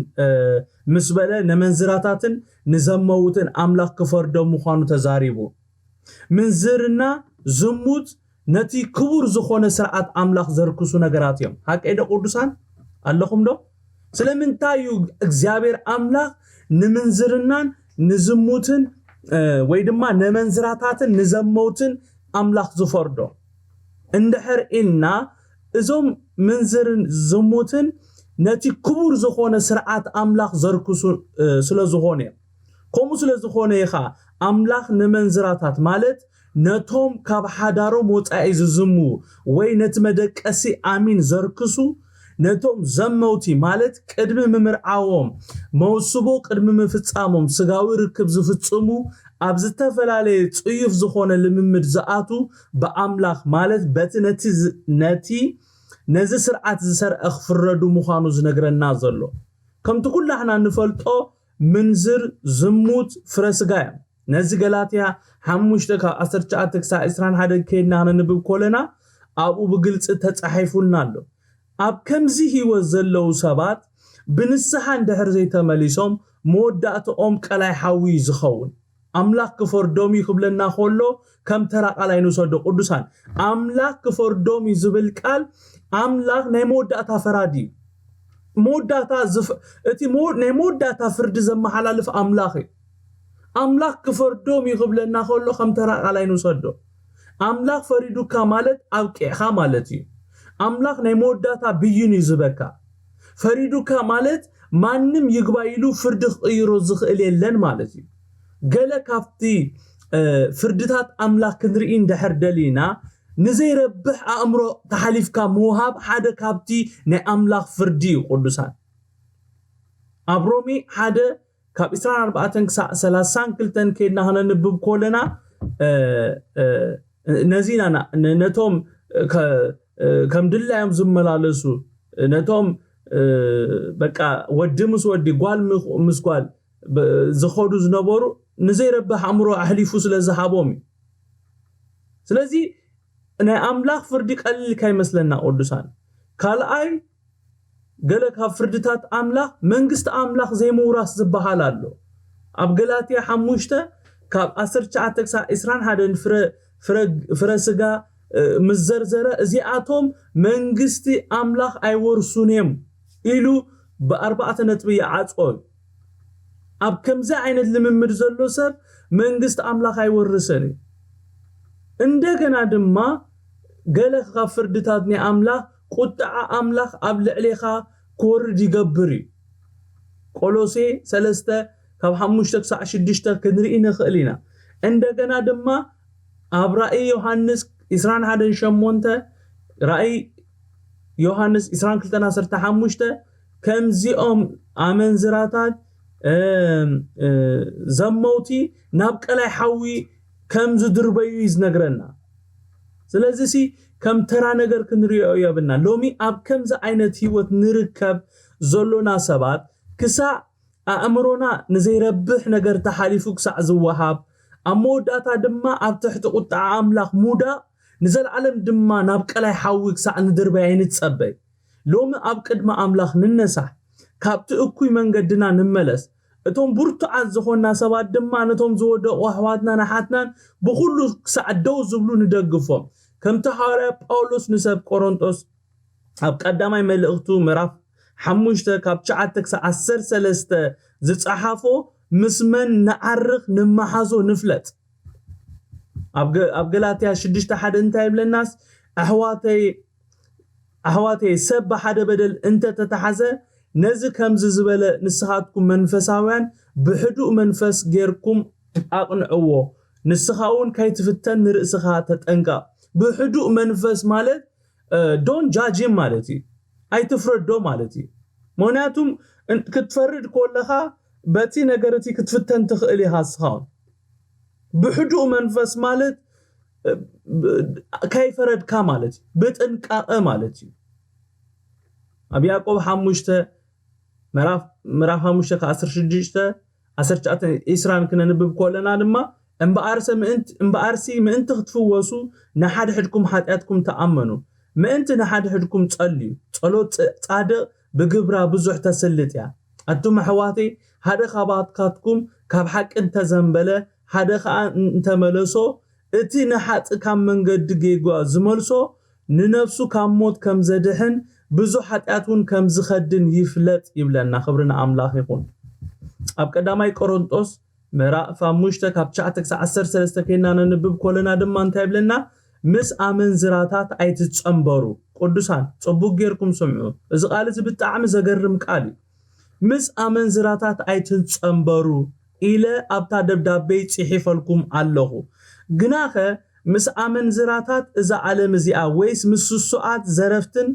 ምስ በለ ነመንዝራታትን ንዘመውትን ኣምላኽ ክፈርዶም ምዃኑ ተዛሪቡ። ምንዝርና፣ ዝሙት ነቲ ክቡር ዝኾነ ስርዓት ኣምላኽ ዘርክሱ ነገራት እዮም። ሓቀይ ዶ ቅዱሳን? ኣለኹም ዶ? ስለምንታይ እዩ እግዚኣብሔር ኣምላኽ ንምንዝርናን ንዝሙትን ወይ ድማ ነመንዝራታትን ንዘመውትን ኣምላኽ ዝፈርዶ? እንድሕር ኢልና እዞም ምንዝርን ዝሙትን ነቲ ክቡር ዝኾነ ስርዓት ኣምላኽ ዘርክሱ ስለ ዝኾነ እዮም። ከምኡ ስለ ዝኾነ እዩ ኸዓ ኣምላኽ ንመንዝራታት ማለት ነቶም ካብ ሓዳሮም ወጻኢ ዝዝሙ ወይ ነቲ መደቀሲ ኣሚን ዘርክሱ ነቶም ዘመውቲ ማለት ቅድሚ ምምርዓዎም መውስቦ ቅድሚ ምፍጻሞም ስጋዊ ርክብ ዝፍጽሙ ኣብ ዝተፈላለየ ጽዩፍ ዝኾነ ልምምድ ዝኣቱ ብኣምላኽ ማለት በቲ ነቲ ነቲ ነዚ ስርዓት ዝሰርዐ ክፍረዱ ምዃኑ ዝነግረና ዘሎ። ከምቲ ኩላሕና ንፈልጦ ምንዝር፣ ዝሙት፣ ፍረ ስጋ እዮም። ነዚ ገላትያ ሓሙሽተ ካብ ዓሰርተ ትሽዓተ ክሳብ ዕስራን ሓደን ከይድና ክነንብብ ከለና ኣብኡ ብግልጺ ተጻሒፉልና ኣሎ። ኣብ ከምዚ ህይወት ዘለዉ ሰባት ብንስሓ እንድሕር ዘይተመሊሶም መወዳእትኦም ቀላይ ሓዊ እዩ ዝኸውን። ኣምላኽ ክፈርዶም እዩ ክብለና ከሎ ከም ተራ ቃል ኣይንውሰዶ ቅዱሳን። ኣምላኽ ክፈርዶም እዩ ዝብል ቃል ኣምላኽ ናይ መወዳእታ ፈራዲ እዩ። መወዳእታ ዝፍ- እቲ መወ- ናይ መወዳእታ ፍርዲ ዘመሓላልፍ ኣምላኽ እዩ። ኣምላኽ ክፈርዶም እዩ ክብለና ከሎ ከም ተራ ቃል ኣይንውሰዶ። ኣምላኽ ፈሪዱካ ማለት ኣብቂዕካ ማለት እዩ። ኣምላኽ ናይ መወዳእታ ብይን እዩ ዝበካ። ፈሪዱካ ማለት ማንም ይግባይ ኢሉ ፍርዲ ክቕይሮ ዝኽእል የለን ማለት እዩ። ገለ ካብቲ ፍርድታት ኣምላኽ ክንርኢ እንድሕር ደሊና ንዘይረብሕ ኣእምሮ ተሓሊፍካ ምውሃብ ሓደ ካብቲ ናይ ኣምላኽ ፍርዲ እዩ። ቅዱሳን ኣብ ሮሜ ሓደ ካብ ዕስራን ኣርባዕተን ክሳዕ ሰላሳን ክልተን ከይድና ክነንብብ ከለና ነዚና ነቶም ከም ድላዮም ዝመላለሱ ነቶም በቃ ወዲ ምስ ወዲ ጓል ምስ ጓል ዝኸዱ ዝነበሩ ንዘይረብሕ ኣእምሮ ኣሕሊፉ ስለ ዝሃቦም እዩ። ስለዚ ናይ ኣምላኽ ፍርዲ ቀሊል ካይመስለና ቅዱሳን። ካልኣይ ገለ ካብ ፍርድታት ኣምላኽ መንግስቲ ኣምላኽ ዘይምውራስ ዝበሃል ኣሎ። ኣብ ገላትያ ሓሙሽተ ካብ ዓሰርተ ትሽዓተ ክሳብ ዕስራን ሓደን ፍረ ስጋ ምስ ዘርዘረ እዚኣቶም መንግስቲ ኣምላኽ ኣይወርሱን እዮም ኢሉ ብኣርባዕተ ነጥቢ ይዓጽኦ እዩ። ኣብ ከምዚ ዓይነት ልምምድ ዘሎ ሰብ መንግስቲ ኣምላኽ ኣይወርስን እዩ። እንደገና ድማ ገለ ካብ ፍርድታት ናይ ኣምላኽ ቁጥዓ ኣምላኽ ኣብ ልዕሌኻ ክወርድ ይገብር እዩ። ቆሎሴ ሰለስተ ካብ ሓሙሽተ ክሳዕ ሽዱሽተ ክንርኢ ንኽእል ኢና። እንደገና ድማ ኣብ ራእይ ዮሃንስ ዕስራን ሓደን ሸሞንተ ራእይ ዮሃንስ ዕስራን ክልተን ዓሰርተ ሓሙሽተ ከምዚኦም ኣመንዝራታት ዘመውቲ ናብ ቀላይ ሓዊ ከም ዝድርበዩ እዩ ዝነግረና። ስለዚ ሲ ከም ተራ ነገር ክንሪኦ የብልና። ሎሚ ኣብ ከምዚ ዓይነት ህይወት ንርከብ ዘሎና ሰባት ክሳዕ ኣእምሮና ንዘይረብሕ ነገር ተሓሊፉ ክሳዕ ዝወሃብ ኣብ መወዳእታ ድማ ኣብ ትሕቲ ቁጥዓ ኣምላኽ ምውዳቕ ንዘለዓለም ድማ ናብ ቀላይ ሓዊ ክሳዕ ንድርበይ ኣይንጸበይ። ሎሚ ኣብ ቅድሚ ኣምላኽ ንነሳሕ፣ ካብቲ እኩይ መንገድና ንመለስ። እቶም ብርቱዓት ዝኾንና ሰባት ድማ ነቶም ዝወደቑ ኣሕዋትናን ኣሓትናን ብኹሉ ክሳዕ ደው ዝብሉ ንደግፎም። ከምቲ ሃዋርያ ጳውሎስ ንሰብ ቆሮንጦስ ኣብ ቀዳማይ መልእኽቱ ምዕራፍ ሓሙሽተ ካብ ትሽዓተ ክሳብ ዓሰርተ ሰለስተ ዝጸሓፎ ምስ መን ንዓርኽ ንመሓዞ ንፍለጥ። ኣብ ገላትያ ሽዱሽተ ሓደ እንታይ ይብለናስ ኣሕዋተይ ኣሕዋተይ ሰብ ብሓደ በደል እንተ ተታሓዘ ነዚ ከምዚ ዝበለ ንስኻትኩም መንፈሳውያን ብሕዱእ መንፈስ ጌርኩም ኣቕንዕዎ። ንስኻ እውን ከይትፍተን ንርእስኻ ተጠንቀቕ። ብሕዱእ መንፈስ ማለት ዶን ጃጅም ማለት እዩ። ኣይትፍረዶ ማለት እዩ። ምክንያቱም ክትፈርድ ከለኻ በቲ ነገር እቲ ክትፍተን ትኽእል ኢኻ እስኻ። ብሕዱእ መንፈስ ማለት ከይፈረድካ ማለት እዩ። ብጥንቃቐ ማለት እዩ። ኣብ ያዕቆብ ሓሙሽተ ምዕራፍ ሓሙሽተ ካብ ዓሰርተ ሽዱሽተ ዓሰርተ ትሽዓተ ዒስራን ክነንብብ ከለና ድማ እምበኣርሲ ምእንቲ ክትፍወሱ ንሓድሕድኩም ሓጢኣትኩም ተኣመኑ፣ ምእንቲ ንሓድሕድኩም ጸልዩ። ጸሎት ጻድቕ ብግብራ ብዙሕ ተስልጥ እያ። ኣቱም ኣሕዋተይ፣ ሓደ ካባካትኩም ካብ ሓቂ እንተዘንበለ፣ ሓደ ኸኣ እንተመለሶ፣ እቲ ንሓጢእ ካብ መንገዲ ጌጋ ዝመልሶ፣ ንነፍሱ ካብ ሞት ከም ዘድሕን ብዙሕ ሓጢኣት እውን ከም ዝኸድን ይፍለጥ ይብለና። ክብሪ ንኣምላኽ ይኹን። ኣብ ቀዳማይ ቆሮንጦስ ምዕራፍ ሓሙሽተ ካብ ትሽዓተ ክሳብ ዓሰርተ ሰለስተ ከይና ነንብብ ከለና ድማ እንታይ ይብለና? ምስ ኣመንዝራታት ኣይትጸንበሩ። ቅዱሳን ጽቡቅ ጌርኩም ስምዑ። እዚ ቃል እዚ ብጣዕሚ ዘገርም ቃል እዩ። ምስ ኣመንዝራታት ኣይትጸንበሩ ኢለ ኣብታ ደብዳቤይ ጽሒፈልኩም ኣለኹ። ግናኸ ምስ ኣመንዝራታት እዛ ዓለም እዚኣ ወይስ ምስ ስሱዓት ዘረፍትን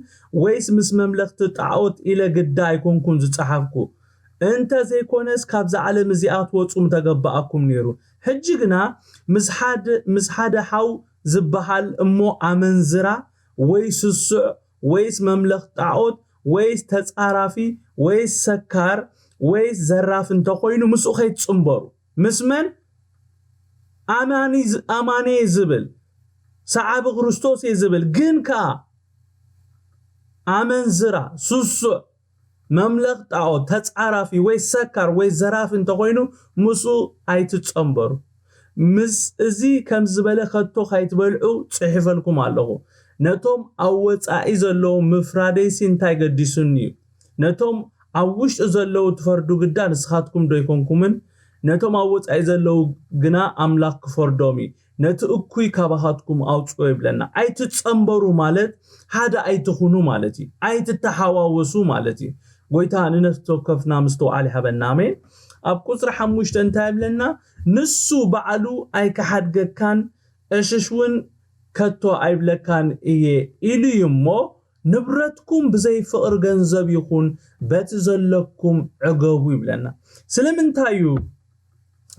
ወይስ ምስ መምለኽቲ ጣዖት ኢለ ግዳ ኣይኮንኩን ዝጸሓፍኩ። እንተ ዘይኮነስ ካብዛ ዓለም እዚኣ ትወጹ ምተገባኣኩም ነይሩ። ሕጂ ግና ምስ ሓደ ምስ ሓደ ሓው ዝበሃል እሞ ኣመንዝራ ወይ ስሱዕ ወይስ መምለኽ ጣዖት ወይስ ተጻራፊ ወይስ ሰካር ወይስ ዘራፍ እንተኾይኑ ምስኡ ከይትጽንበሩ። ምስ መን? ኣማኒ ኣማኒ ዝብል ሰዓቢ ክርስቶስ እየ ዝብል ግን ከኣ ኣመንዝራ፣ ስሱዕ፣ መምለኽ ጣዖት፣ ተጻራፊ ወይ ሰካር ወይ ዘራፊ እንተኾይኑ ምስኡ ኣይትጸንበሩ። ምስ እዚ ከም ዝበለ ከቶ ካይትበልዑ ጽሒፈልኩም ኣለኹ። ነቶም ኣብ ወጻኢ ዘለዉ ምፍራደይሲ እንታይ ገዲሱኒ እዩ? ነቶም ኣብ ውሽጢ ዘለዉ ትፈርዱ ግዳ ንስኻትኩም ዶ ኣይኮንኩምን? ነቶም ኣብ ወጻኢ ዘለዉ ግና ኣምላኽ ክፈርዶም እዩ። ነቲ እኩይ ካባኻትኩም ኣውጽኦ ይብለና። ኣይትጸንበሩ ማለት ሓደ ኣይትኹኑ ማለት እዩ። ኣይትተሓዋወሱ ማለት እዩ። ጎይታ ንነፍሲ ወከፍና ምስትውዓል ይሃበና። ኣሜን። ኣብ ቁጽሪ ሓሙሽተ እንታይ ይብለና? ንሱ ባዕሉ ኣይክሓድገካን ዕሽሽ እውን ከቶ ኣይብለካን እየ ኢሉ እዩ እሞ ንብረትኩም ብዘይ ፍቕሪ ገንዘብ ይኹን በቲ ዘለኩም ዕገቡ ይብለና። ስለምንታይ እዩ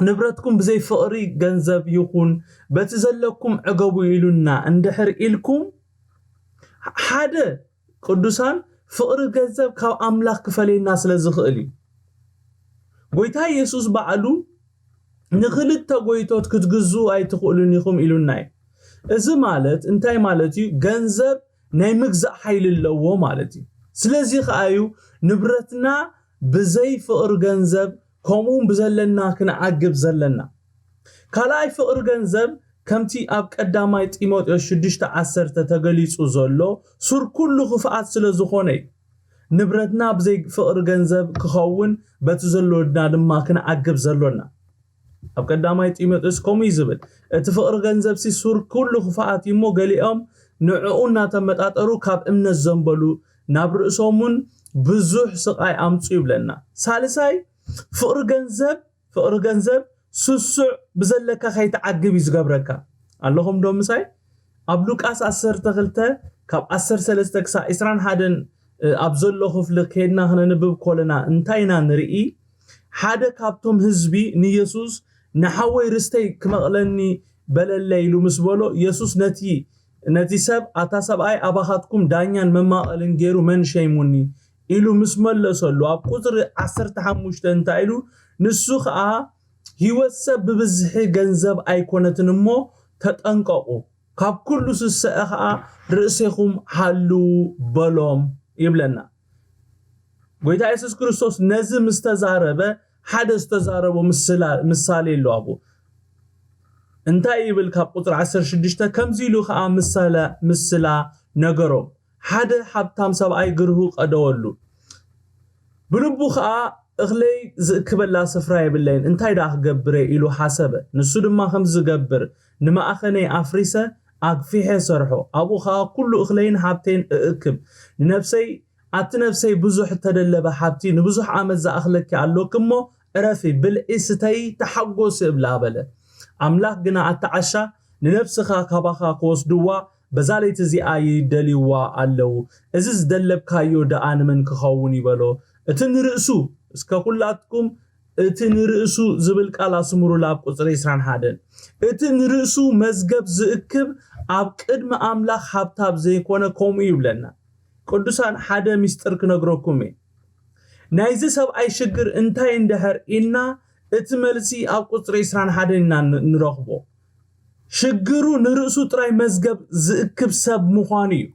ንብረትኩም ብዘይ ፍቕሪ ገንዘብ ይኹን በቲ ዘለኩም ዕገቡ ኢሉና እንድሕር ኢልኩም ሓደ ቅዱሳን ፍቕሪ ገንዘብ ካብ ኣምላኽ ክፈለየና ስለ ዝኽእል እዩ። ጎይታ ኢየሱስ ባዕሉ ንኽልተ ጎይቶት ክትግዝኡ ኣይትኽእሉን ኢኹም ኢሉና እዩ። እዚ ማለት እንታይ ማለት እዩ? ገንዘብ ናይ ምግዛእ ሓይሊ ኣለዎ ማለት እዩ። ስለዚ ከኣ እዩ ንብረትና ብዘይ ፍቕሪ ገንዘብ ከምኡ እውን ብዘለና ክንዓግብ ዘለና። ካልኣይ ፍቕሪ ገንዘብ ከምቲ ኣብ ቀዳማይ ጢሞቴዎስ ሽዱሽተ ዓሰርተ ተገሊጹ ዘሎ ሱር ኩሉ ክፍኣት ስለ ዝኾነ እዩ። ንብረትና ብዘይ ፍቕሪ ገንዘብ ክኸውን በቲ ዘሎና ድማ ክንዓግብ ዘሎና። ኣብ ቀዳማይ ጢሞቴዎስ ከምኡ እዩ ዝብል፣ እቲ ፍቕሪ ገንዘብ ሲ ሱር ኩሉ ክፍኣት እዩ እሞ ገሊኦም ንዕኡ እናተመጣጠሩ ካብ እምነት ዘንበሉ ናብ ርእሶም እውን ብዙሕ ስቓይ ኣምፁ ይብለና። ሳልሳይ ፍቕሪ ገንዘብ ፍቕሪ ገንዘብ ስሱዕ ብዘለካ ከይትዓግብ እዩ ዝገብረካ። ኣለኹም ዶ ምሳይ? ኣብ ሉቃስ ዓሰርተ ክልተ ካብ ዓሰርተ ሰለስተ ክሳብ ዕስራን ሓደን ኣብ ዘሎ ክፍሊ ከድና ክነንብብ ኮለና እንታይ ኢና ንርኢ? ሓደ ካብቶም ህዝቢ ንየሱስ ንሓወይ ርስተይ ክመቕለኒ በለለይ ኢሉ ምስ በሎ የሱስ ነቲ ነቲ ሰብ ኣታ ሰብኣይ ኣባኻትኩም ዳኛን መማቐልን ገይሩ መን ሸይሙኒ ኢሉ ምስ መለሰሉ ኣብ ቁፅሪ ዓሰርተ ሓሙሽተ እንታይ ኢሉ ንሱ ከዓ ህይወት ሰብ ብብዝሒ ገንዘብ ኣይኮነትን እሞ ተጠንቀቑ ካብ ኩሉ ስስዐ ከዓ ርእሴኹም ሃልዉ በሎም ይብለና። ጎይታ የሱስ ክርስቶስ ነዚ ምስ ተዛረበ ሓደ ዝተዛረቦ ምሳሌ ኣሎ ኣብኡ እንታይ ይብል ካብ ቁፅሪ ዓሰርተ ሽዱሽተ ከምዚ ኢሉ ከዓ ምሳላ ነገሮም ሓደ ሓብታም ሰብኣይ ግርሁ ቀደወሉ ብልቡ ከዓ እኽለይ ዝእክበላ ስፍራ የብለይን እንታይ ደኣ ክገብር እየ ኢሉ ሓሰበ ንሱ ድማ ከም ዝገብር ንማእኸነይ ኣፍሪሰ ኣግፊሐ ሰርሖ፣ ኣብኡ ኸኣ ኩሉ እኽለይን ሃብተይን እእክብ። ንነፍሰይ፣ ኣቲ ነፍሰይ፣ ብዙሕ እተደለበ ሃብቲ ንብዙሕ ዓመት ዝኣኽለኪ ኣሎኪ እሞ፣ ዕረፊ፣ ብልዒ፣ ስተዪ፣ ተሓጎሲ እብላ በለ። ኣምላኽ ግና፣ ኣቲ ዓሻ፣ ንነፍስኻ ካባኻ ክወስድዋ በዛ ለይቲ እዚኣ ይደልይዋ ኣለዉ። እዚ ዝደለብካዮ ደኣ ንመን ክኸውን እዩ በሎ። እቲ ንርእሱ፣ እስከ ኩላትኩም እቲ ንርእሱ ዝብል ቃል ኣስምሩላ ኣብ ቁጽሪ ዕስራን ሓደን። እቲ ንርእሱ መዝገብ ዝእክብ ኣብ ቅድሚ ኣምላኽ ሃብታም ዘይኮነ ከምኡ ይብለና። ቅዱሳን፣ ሓደ ምስጢር ክነግረኩም እየ። ናይዚ ሰብኣይ ሽግር እንታይ እንድሕር ኢልና እቲ መልሲ ኣብ ቁጽሪ ዕስራን ሓደን ኢና ን-፣ ንረኽቦ። ሽግሩ ንርእሱ ጥራይ መዝገብ ዝእክብ ሰብ ምዃኑ እዩ።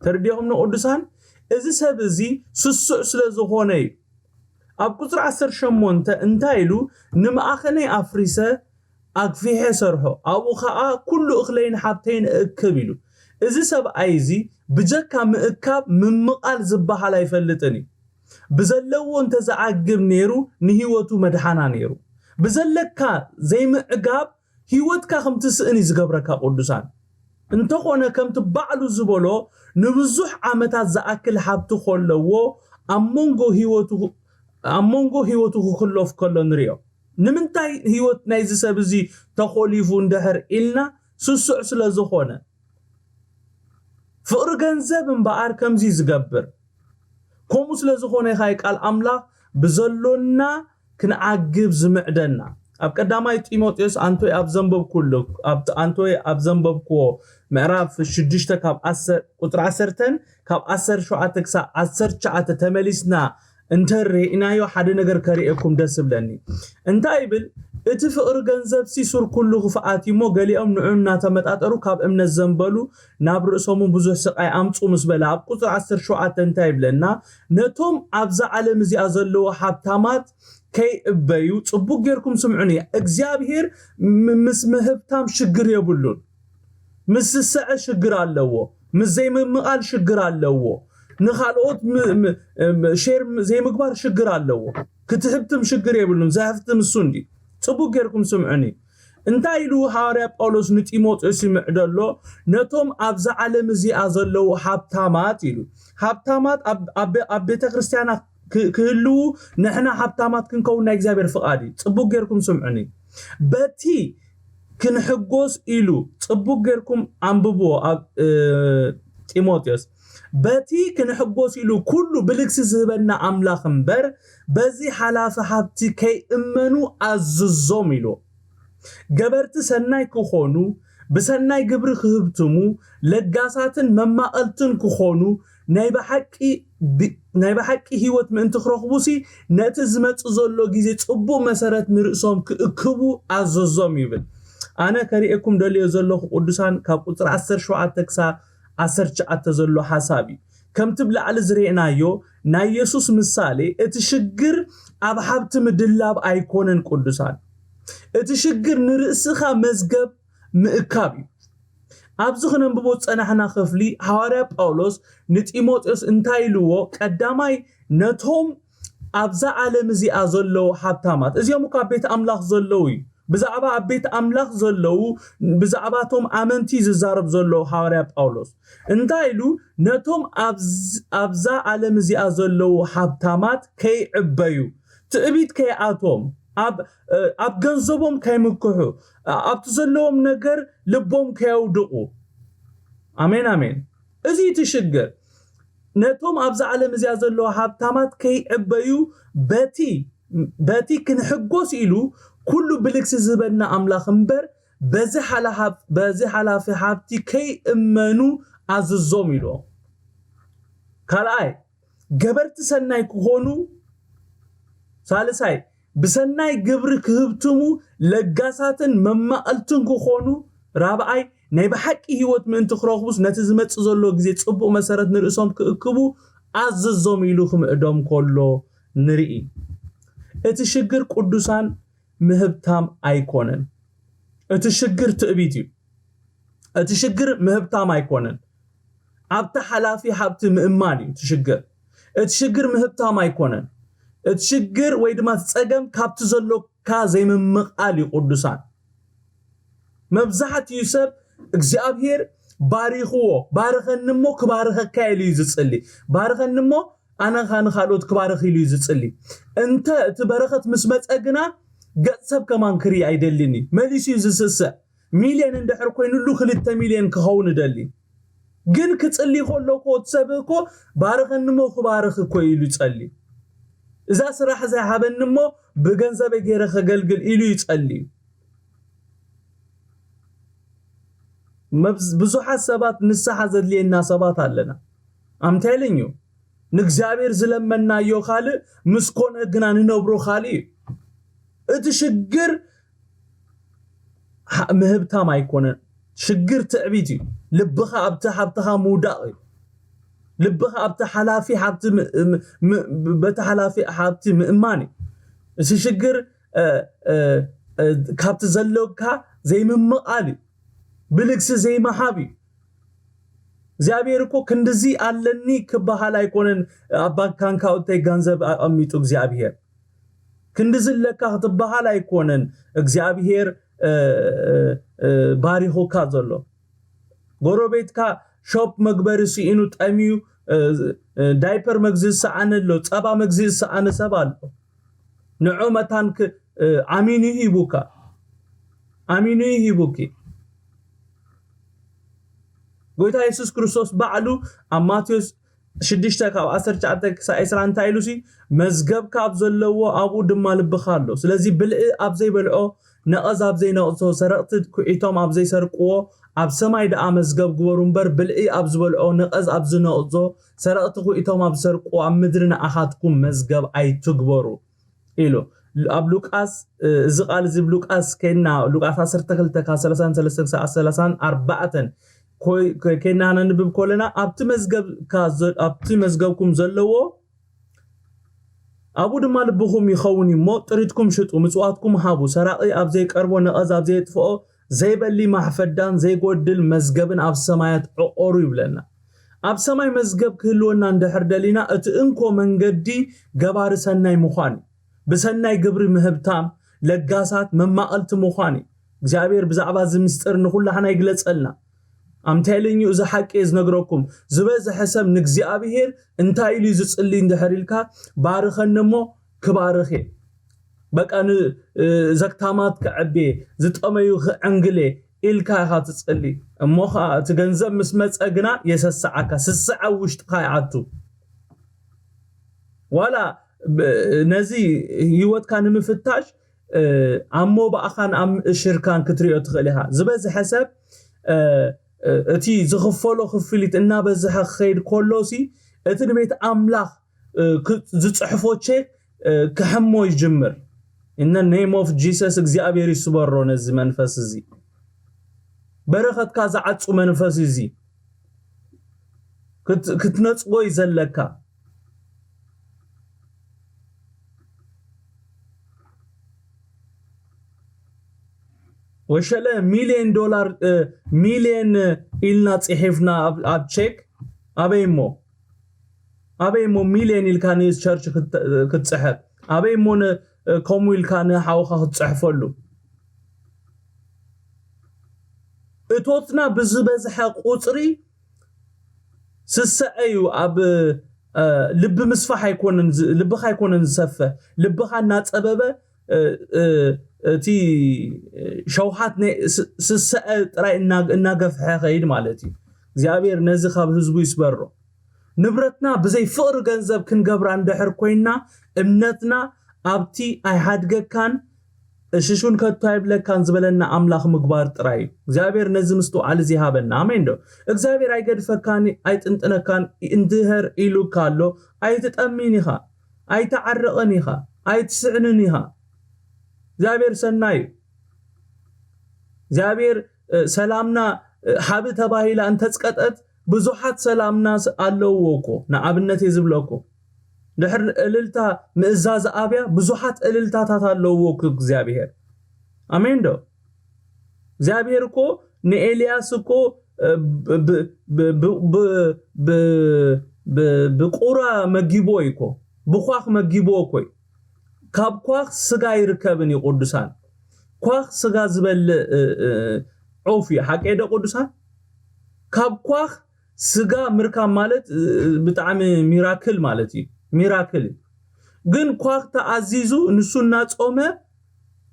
ተረዲኹም ንቅዱሳን? እዚ ሰብ እዚ ስሱዕ ስለ ዝኾነ እዩ። ኣብ ቁጽሪ ዓሰርተ ሸሞንተ እንታይ ኢሉ? ንማእኸነይ ኣፍሪሰ ኣግፊሐ ሰርሖ፣ ኣብኡ ኸኣ ኩሉ እኽለይን ሃብተይን እእክብ ኢሉ። እዚ ሰብኣይ እዚ ብጀካ ምእካብ ምምቓል ዝበሃል ኣይፈልጥን እዩ። ብዘለዎ እንተዝዓግብ ነይሩ ንህይወቱ መድሓና ነይሩ። ብዘለካ ዘይምዕጋብ ህይወትካ ከም ትስእን እዩ ዝገብረካ ቅዱሳን። እንተኾነ ከምቲ ባዕሉ ዝበሎ ንብዙሕ ዓመታት ዝኣክል ሃብቲ ከለዎ ኣብ መንጎ ህይወቱ ኣብ መንጎ ህይወቱ ክክሎፍ ከሎ ንሪኦ። ንምንታይ ህይወት ናይዚ ሰብ እዚ ተኾሊፉ እንድሕር ኢልና ስሱዕ ስለ ዝኾነ። ፍቕሪ ገንዘብ እምበኣር ከምዚ ዝገብር። ከምኡ ስለ ዝኾነ ኢኻ ቃል ኣምላኽ ብዘሎና ክንዓግብ ዝምዕደና። ኣብ ቀዳማይ ጢሞቴዎስ ኣንቶይ ኣብ ዘንበብኩሉ፣ ኣብ ኣንቶይ ኣብ ዘንበብክዎ ምዕራፍ ሽዱሽተ ካብ ዓሰርተ፣ ቁጽሪ ዓሰርተን ካብ ዓሰርተ ሸውዓተ ክሳብ ዓሰርተ ትሽዓተ ተመሊስና እንተ ርኢናዮ ሓደ ነገር ከርእየኩም ደስ እብለኒ። እንታይ ይብል? እቲ ፍቕሪ ገንዘብሲ ሱር ኩሉ ክፍኣት እዩ እሞ ገሊኦም ንዑ እናተመጣጠሩ ካብ እምነት ዘንበሉ ናብ ርእሶም እውን ብዙሕ ስቓይ ኣምፁ ምስ በለ ኣብ ቁፅሪ ዓሰርተ ሸውዓተ እንታይ ይብለና? ነቶም ኣብዛ ዓለም እዚኣ ዘለዉ ሃብታማት ከይዕበዩ ፅቡቅ ጌርኩም ስምዑኒ። እግዚኣብሔር ም-፣ ምስ ምህብታም ሽግር የብሉን። ምስ ዝስዐ ሽግር ኣለዎ። ምስ ዘይምምቓል ሽግር ኣለዎ። ንኻልኦት ም-፣ ም-፣ ም-፣ ሼር ም-፣ ዘይምግባር ሽግር ኣለዎ። ክትህብትም ሽግር የብሉን። ዘህብትም እሱ እንዲ። ጽቡቅ ጌርኩም ስምዑኒ። እንታይ ኢሉ ሃዋርያ ጳውሎስ ንጢሞቴዎስ ይምዕደሎ? ነቶም ኣብዛ ዓለም እዚኣ ዘለዉ ሃብታማት ኢሉ። ሃብታማት ኣብ፣ ኣብ፣ ኣብ ቤተ ክርስቲያና ክ-፣ ክህልዉ ንሕና ሃብታማት ክንከውን ናይ እግዚኣብሔር ፍቓድ እዩ። ጽቡቅ ጌርኩም ስምዑኒ። በቲ ክንሕጎስ ኢሉ፣ ጽቡቅ ጌርኩም ኣንብብዎ ኣብ፣ እ፣ ጢሞቴዎስ። በቲ ክንሕጎስ ኢሉ ኩሉ ብልግሲ ዝህበና ኣምላኽ እምበር፣ በዚ ሓላፊ ሃብቲ ከይእመኑ ኣዝዞም ኢሉ። ገበርቲ ሰናይ ክኾኑ፣ ብሰናይ ግብሪ ክህብትሙ፣ ለጋሳትን መማቐልትን ክኾኑ፣ ናይ ብሓቂ ብ-፣ ናይ ብሓቂ ህይወት ምእንቲ ክረኽቡሲ፣ ነቲ ዝመጽእ ዘሎ ግዜ ጽቡቕ መሰረት ንርእሶም ክእክቡ ኣዘዞም ይብል። ኣነ ከርእየኩም ደልዮ ዘለኹ ቅዱሳን፣ ካብ ቁጽሪ ዓሰርተ ሸውዓተ ክሳብ ዓሰርተ ትሽዓተ ዘሎ ሓሳብ እዩ። ከምቲ ብላዕሊ ዝረኤናዮ፣ ናይ የሱስ ምሳሌ፣ እቲ ሽግር ኣብ ሃብቲ ምድላብ ኣይኮነን ቅዱሳን። እቲ ሽግር ንርእስኻ መዝገብ ምእካብ እዩ። ኣብዚ ክነንብቦ ዝጸናሕና ክፍሊ፣ ሃዋርያ ጳውሎስ ንጢሞቴዎስ እንታይ ኢልዎ? ቀዳማይ፣ ነቶም ኣብዛ ዓለም እዚኣ ዘለዉ ሃብታማት፣ እዚኦም እኳ ኣብ ቤት ኣምላኽ ዘለዉ እዩ። ብዛዕባ ኣብ ቤት ኣምላኽ ዘለዉ፣ ብዛዕባቶም ኣመንቲ ዝዛረብ ዘሎ ሃዋርያ ጳውሎስ። እንታይ ኢሉ? ነቶም ኣብዝ-፣ ኣብዛ ዓለም እዚኣ ዘለዉ ሃብታማት ከይዕበዩ፣ ትዕቢት ከይኣቶም፣ ኣብ፣ እ፣ ኣብ ገንዘቦም ከይምክሑ፣ እ፣ ኣብቲ ዘለዎም ነገር ልቦም ከየውድቑ። ኣሜን፣ ኣሜን። እዚ እቲ ሽግር። ነቶም ኣብዛ ዓለም እዚኣ ዘለዉ ሃብታማት ከይዕበዩ በቲ፣ በቲ ክንሕጎስ ኢሉ ኩሉ ብልግሲ ዝህበና ኣምላኽ እምበር በዚ ሓላ-፣ ሃብ-፣ በዚ ሓላፊ ሃብቲ ከይእመኑ ኣዝዞም ኢሉ። ካልኣይ፣ ገበርቲ ሰናይ ክኾኑ፣ ሳልሳይ፣ ብሰናይ ግብሪ ክህብትሙ፣ ለጋሳትን መማቐልትን ክኾኑ፣ ራብዓይ፣ ናይ ብሓቂ ህይወት ምእንቲ ክረኽቡስ፣ ነቲ ዝመጽእ ዘሎ ግዜ ጽቡቕ መሰረት ንርእሶም ክእክቡ ኣዝዞም ኢሉ ክምዕዶም ከሎ ንርኢ። እቲ ሽግር ቅዱሳን ምህብታም ኣይኮነን። እቲ ሽግር ትዕቢት እዩ። እቲ ሽግር ምህብታም ኣይኮነን። ኣብቲ ሓላፊ ሃብቲ ምእማን እዩ እቲ ሽግር። እቲ ሽግር ምህብታም ኣይኮነን። እቲ ሽግር ወይ ድማ እቲ ጸገም ካብቲ ዘሎካ ዘይምምቓል እዩ ቅዱሳን። መብዛሕትኡ ሰብ እግዚኣብሔር ባሪኽዎ። ባርኸኒ እሞ ክባርኸካ ኢሉ እዩ ዝጽሊ። ባርኸኒ እሞ ኣነ ኸኣ ንኻልኦት ክባርኽ ኢሉ እዩ ዝጽሊ። እንተ እቲ በረኸት ምስ መጸ ግና፣ ገጽ ሰብ ከማን ክርኢ ኣይደልን እዩ። መሊሱ እዩ ዝስስዕ። ሚልዮን እንድሕር ኮይኑሉ፣ ክልተ ሚልዮን ክኸውን እደሊ። ግን ክጽሊ ከሎ እኮ እቲ ሰብ እኮ ባርኸኒ እሞ ክባርኽ እኮ ኢሉ ይጸሊ። እዛ ስራሕ እዚኣ ሃበኒ እሞ ብገንዘበይ ገይረ ከገልግል ኢሉ ይጸሊ። መብዝ-፣ ብዙሓት ሰባት ንስሓ ዘድልየና ሰባት ኣለና። ኣምታይልኝ እዩ። ንእግዚኣብሔር ዝለመናዮ ካልእ ምስ ኮነ ግና ንነብሮ ካልእ እዩ። እቲ ሽግር ሃ-፣ ምህብታም ኣይኮነን። ሽግር ትዕቢት እዩ። ልብኻ ኣብቲ ሃብትኻ ምውዳቕ እዩ። ልብኻ ኣብቲ ሓላፊ ሃብቲ ም-፣ ም-፣ ም-፣ በቲ ሓላፊ ሃብቲ ምእማን እዩ። እቲ ሽግር፣ እ፣ እ፣ እ፣ ካብቲ ዘለካ ዘይምምቓል እዩ። ብልግሲ ዘይምሃብ እዩ። እግዚኣብሔር እኮ ክንድዚ ኣለኒ ክበሃል ኣይኮነን። ኣብ ባንክ ኣካውንተይ ገንዘብ ኣቐሚጡ እግዚኣብሔር ክንድዚ ኣለካ ክትበሃል ኣይኮነን። እግዚኣብሔር፣ እ፣ እ፣ እ፣ ባሪኹካ ዘሎ። ጎረቤትካ ሾፕ መግበሪ ስኢኑ ጠሚዩ፣ እ፣ እ፣ ዳይፐር መግዝኢ ዝሰኣነ ኣሎ፣ ጸባ መግዝኢ ዝሰኣነ ሰብ ኣሎ። ንዑ መታን ክ-፣ እ፣ ኣሚኑ ሂቡካ። ኣሚኑ ሂቡኪ። ጎይታ የሱስ ክርስቶስ ባዕሉ ኣብ ማቴዎስ ሽዱሽተ ካብ ዓሰርተ ትሽዓተ ክሳብ ዕስራ እንታይ ኢሉ ሲ፣ "መዝገብካ ኣብ ዘለዎ ኣብኡ ድማ ልብኻ ኣሎ። ስለዚ ብልዒ ኣብ ዘይበልዖ፣ ነቐዝ ኣብ ዘይነቕዞ፣ ሰረቕቲ ኩዒቶም ኣብ ዘይሰርቅዎ፣ ኣብ ሰማይ ደኣ መዝገብ ግበሩ እምበር፣ ብልዒ ኣብ ዝበልዖ፣ ነቐዝ ኣብ ዝነቕዞ፣ ሰረቕቲ ኩዒቶም ኣብ ዝሰርቅዎ፣ ኣብ ምድሪ ንኣኻትኩም መዝገብ ኣይትግበሩ" ኢሉ። ኣብ ሉቃስ፣ እ፣ እዚ ቃል እዚ ኣብ ሉቃስ ከይድና፣ ሉቃስ ዓሰርተ ክልተ ካብ ሰላሳን ሰለስተን ክሳብ ሰላሳን ኣርባዕተን ኮይ-፣ ኮይ-፣ ከይድና ነንብብ ከለና፣ ኣብቲ መዝገብካ ዘ-፣ ኣብቲ መዝገብኩም ዘለዎ፣ ኣብኡ ድማ ልብኹም ይኸውን እዩ እሞ፣ ጥሪትኩም ሽጡ፣ ምጽዋትኩም ሃቡ፣ ሰራቒ ኣብ ዘይቀርቦ፣ ነቐዝ ኣብ ዘየጥፍኦ፣ ዘይበሊ ማሕፈዳን ዘይጎድል መዝገብን ኣብ ሰማያት ዕቆሩ ይብለና። ኣብ ሰማይ መዝገብ ክህልወና እንድሕር ደሊና፣ እቲ እንኮ መንገዲ ገባሪ ሰናይ ምዃን እዩ። ብሰናይ ግብሪ ምህብታም፣ ለጋሳት፣ መማቐልቲ ምዃን እዩ። እግዚኣብሔር ብዛዕባ እዚ ምስጢር ንኹላህና ይግለጸልና። ኣምታይልኝ እዩ፣ እዚ ሓቂ እየ ዝነግረኩም። ዝበዝሐ ሰብ ንእግዚኣብሔር እንታይ ኢሉ እዩ ዝጽሊ እንድሕር ኢልካ፣ "ባርኸኒ እሞ ክባርኽ እየ። በቃ ን-፣ እ፣ ዘግታማት ከዕብየ፣ ዝጠመዩ ክዕንግለ" ኢልካ ኢኻ ትጽሊ። እሞ ኸኣ እቲ ገንዘብ ምስ መጸ ግና የሰስዓካ፣ ስስዐ ኣብ ውሽጥኻ ይኣቱ። ዋላ ብ-፣ ነዚ ህይወትካ ንምፍታሽ፣ እ፣ ኣብ ሞባእኻን ኣብ እሽርካን ክትሪኦ ትኽእል ኢኻ። ዝበዝሐ ሰብ፣ እ፣ እ፣ እቲ ዝኽፈሎ ክፍሊት እናበዝሐ ክኸይድ ከሎሲ፣ እቲ ንቤት ኣምላኽ፣ እ፣ ክ-፣ ዝጽሕፎ ቼክ፣ እ፣ ክሕሞ ይጅምር። In the name of Jesus እግዚኣብሔር ይስበሮ ነዚ መንፈስ እዚ። በረኸትካ ዝዓጹ መንፈስ እዚ። ክት-፣ ክትነጽጎ እዩ ዘለካ። ወሸለ ሚልዮን ዶላር፣ እ፣ ሚልዮን ኢልና ጽሒፍና ኣብ፣ ኣብ ቼክ። ኣበይ እሞ? ኣበይ እሞ ሚልዮን ኢልካ ንቸርች ክት-፣ ክትጽሕፍ? ኣበይ እሞ ን-፣ ከምኡ ኢልካ ንሓውኻ ክትጽሕፈሉ? እቶትና ብዝበዝሐ ቁጽሪ ስስዐ እዩ። ኣብ፣ እ፣ ልቢ ምስፋሕ ኣይኮነን ዝ-፣ ልብኻ ኣይኮነን ዝሰፍሕ። ልብኻ እናጸበበ፣ እ፣ እ፣ እቲ ሸውሃት ናይ ስ-፣ ስስዐ ጥራይ እና-፣ እናገፍሐ ኸይድ ማለት እዩ። እግዚኣብሔር ነዚ ካብ ህዝቡ ይስበሮ። ንብረትና ብዘይ ፍቕሪ ገንዘብ ክንገብራ እንድሕር ኮይንና፣ እምነትና ኣብቲ ኣይሓድገካን፣ እሽሹን ከቶ ኣይብለካን ዝበለና ኣምላኽ ምግባር ጥራይ እዩ። እግዚኣብሔር ነዚ ምስትውዓል እዚ ይሃበና። ኣሜን ዶ? እግዚኣብሔር ኣይገድፈካን፣ ኣይጥንጥነካን፣ እንድህር ኢሉካ ኣሎ። ኣይትጠምን ኢኻ፣ ኣይትዓርቕን ኢኻ፣ ኣይትስዕንን ኢኻ። እግዚኣብሔር ሰናይ እዩ። እግዚኣብሔር፣ እ፣ ሰላምና፣ እ፣ ሃቢ ተባሂላ እንተጽቀጠት፣ ብዙሓት ሰላምና ስ-፣ ኣለውዎ እኮ። ንኣብነት እየ ዝብለኩም። ድሕር እልልታ ምእዛዝ ኣብያ፣ ብዙሓት እልልታታት ኣለውዎ እኮ እግዚኣብሔር። ኣሜን ዶ? እግዚኣብሔር እኮ ንኤልያስ እኮ፣ እ፣ ብ-፣ ብ-፣ ብ-፣ ብ-፣ ብ-፣ ብ-፣ ብ-፣ ብቁራ መጊቦ እዩ እኮ። ብኳኽ መጊቦ እኮ እዩ። ካብ ኳኽ ስጋ ኣይርከብን እዩ ቅዱሳን። ኳኽ ስጋ ዝበልዕ፣ እ፣ እ፣ ዑፍ እዩ። ሓቀይ ዶ ቅዱሳን? ካብ ኳኽ ስጋ ምርካብ ማለት ብጣዕሚ ሚራክል ማለት እዩ። ሚራክል እዩ። ግን ኳኽ ተኣዚዙ ንሱ እናጾመ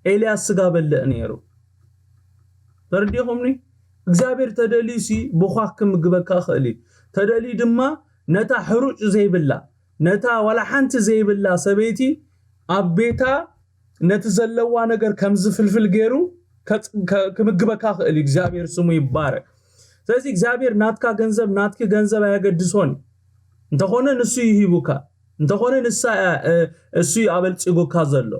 ኤልያስ ስጋ በልዕ ነይሩ። ተረዲኹምኒ? እግዚኣብሔር ተደልዩ ሲ ብኳኽ ክምግበካ ይኽእል እዩ። ተደልዩ ድማ ነታ ሕሩጭ ዘይብላ፣ ነታ ዋላ ሓንቲ ዘይብላ ሰበይቲ ኣብ ቤታ ነቲ ዘለዋ ነገር ከምዚ ፍልፍል ገይሩ ክምግበካ ክእል እዩ። እግዚኣብሔር ስሙ ይባረክ። ስለዚ እግዚኣብሔር ናትካ ገንዘብ ናትኪ ገንዘብ ኣየገድሶን እዩ። እንተኾነ ንሱ ይሂቡካ፣ እንተኾነ ንሳ እሱ ኣበልፂጉካ ዘሎ።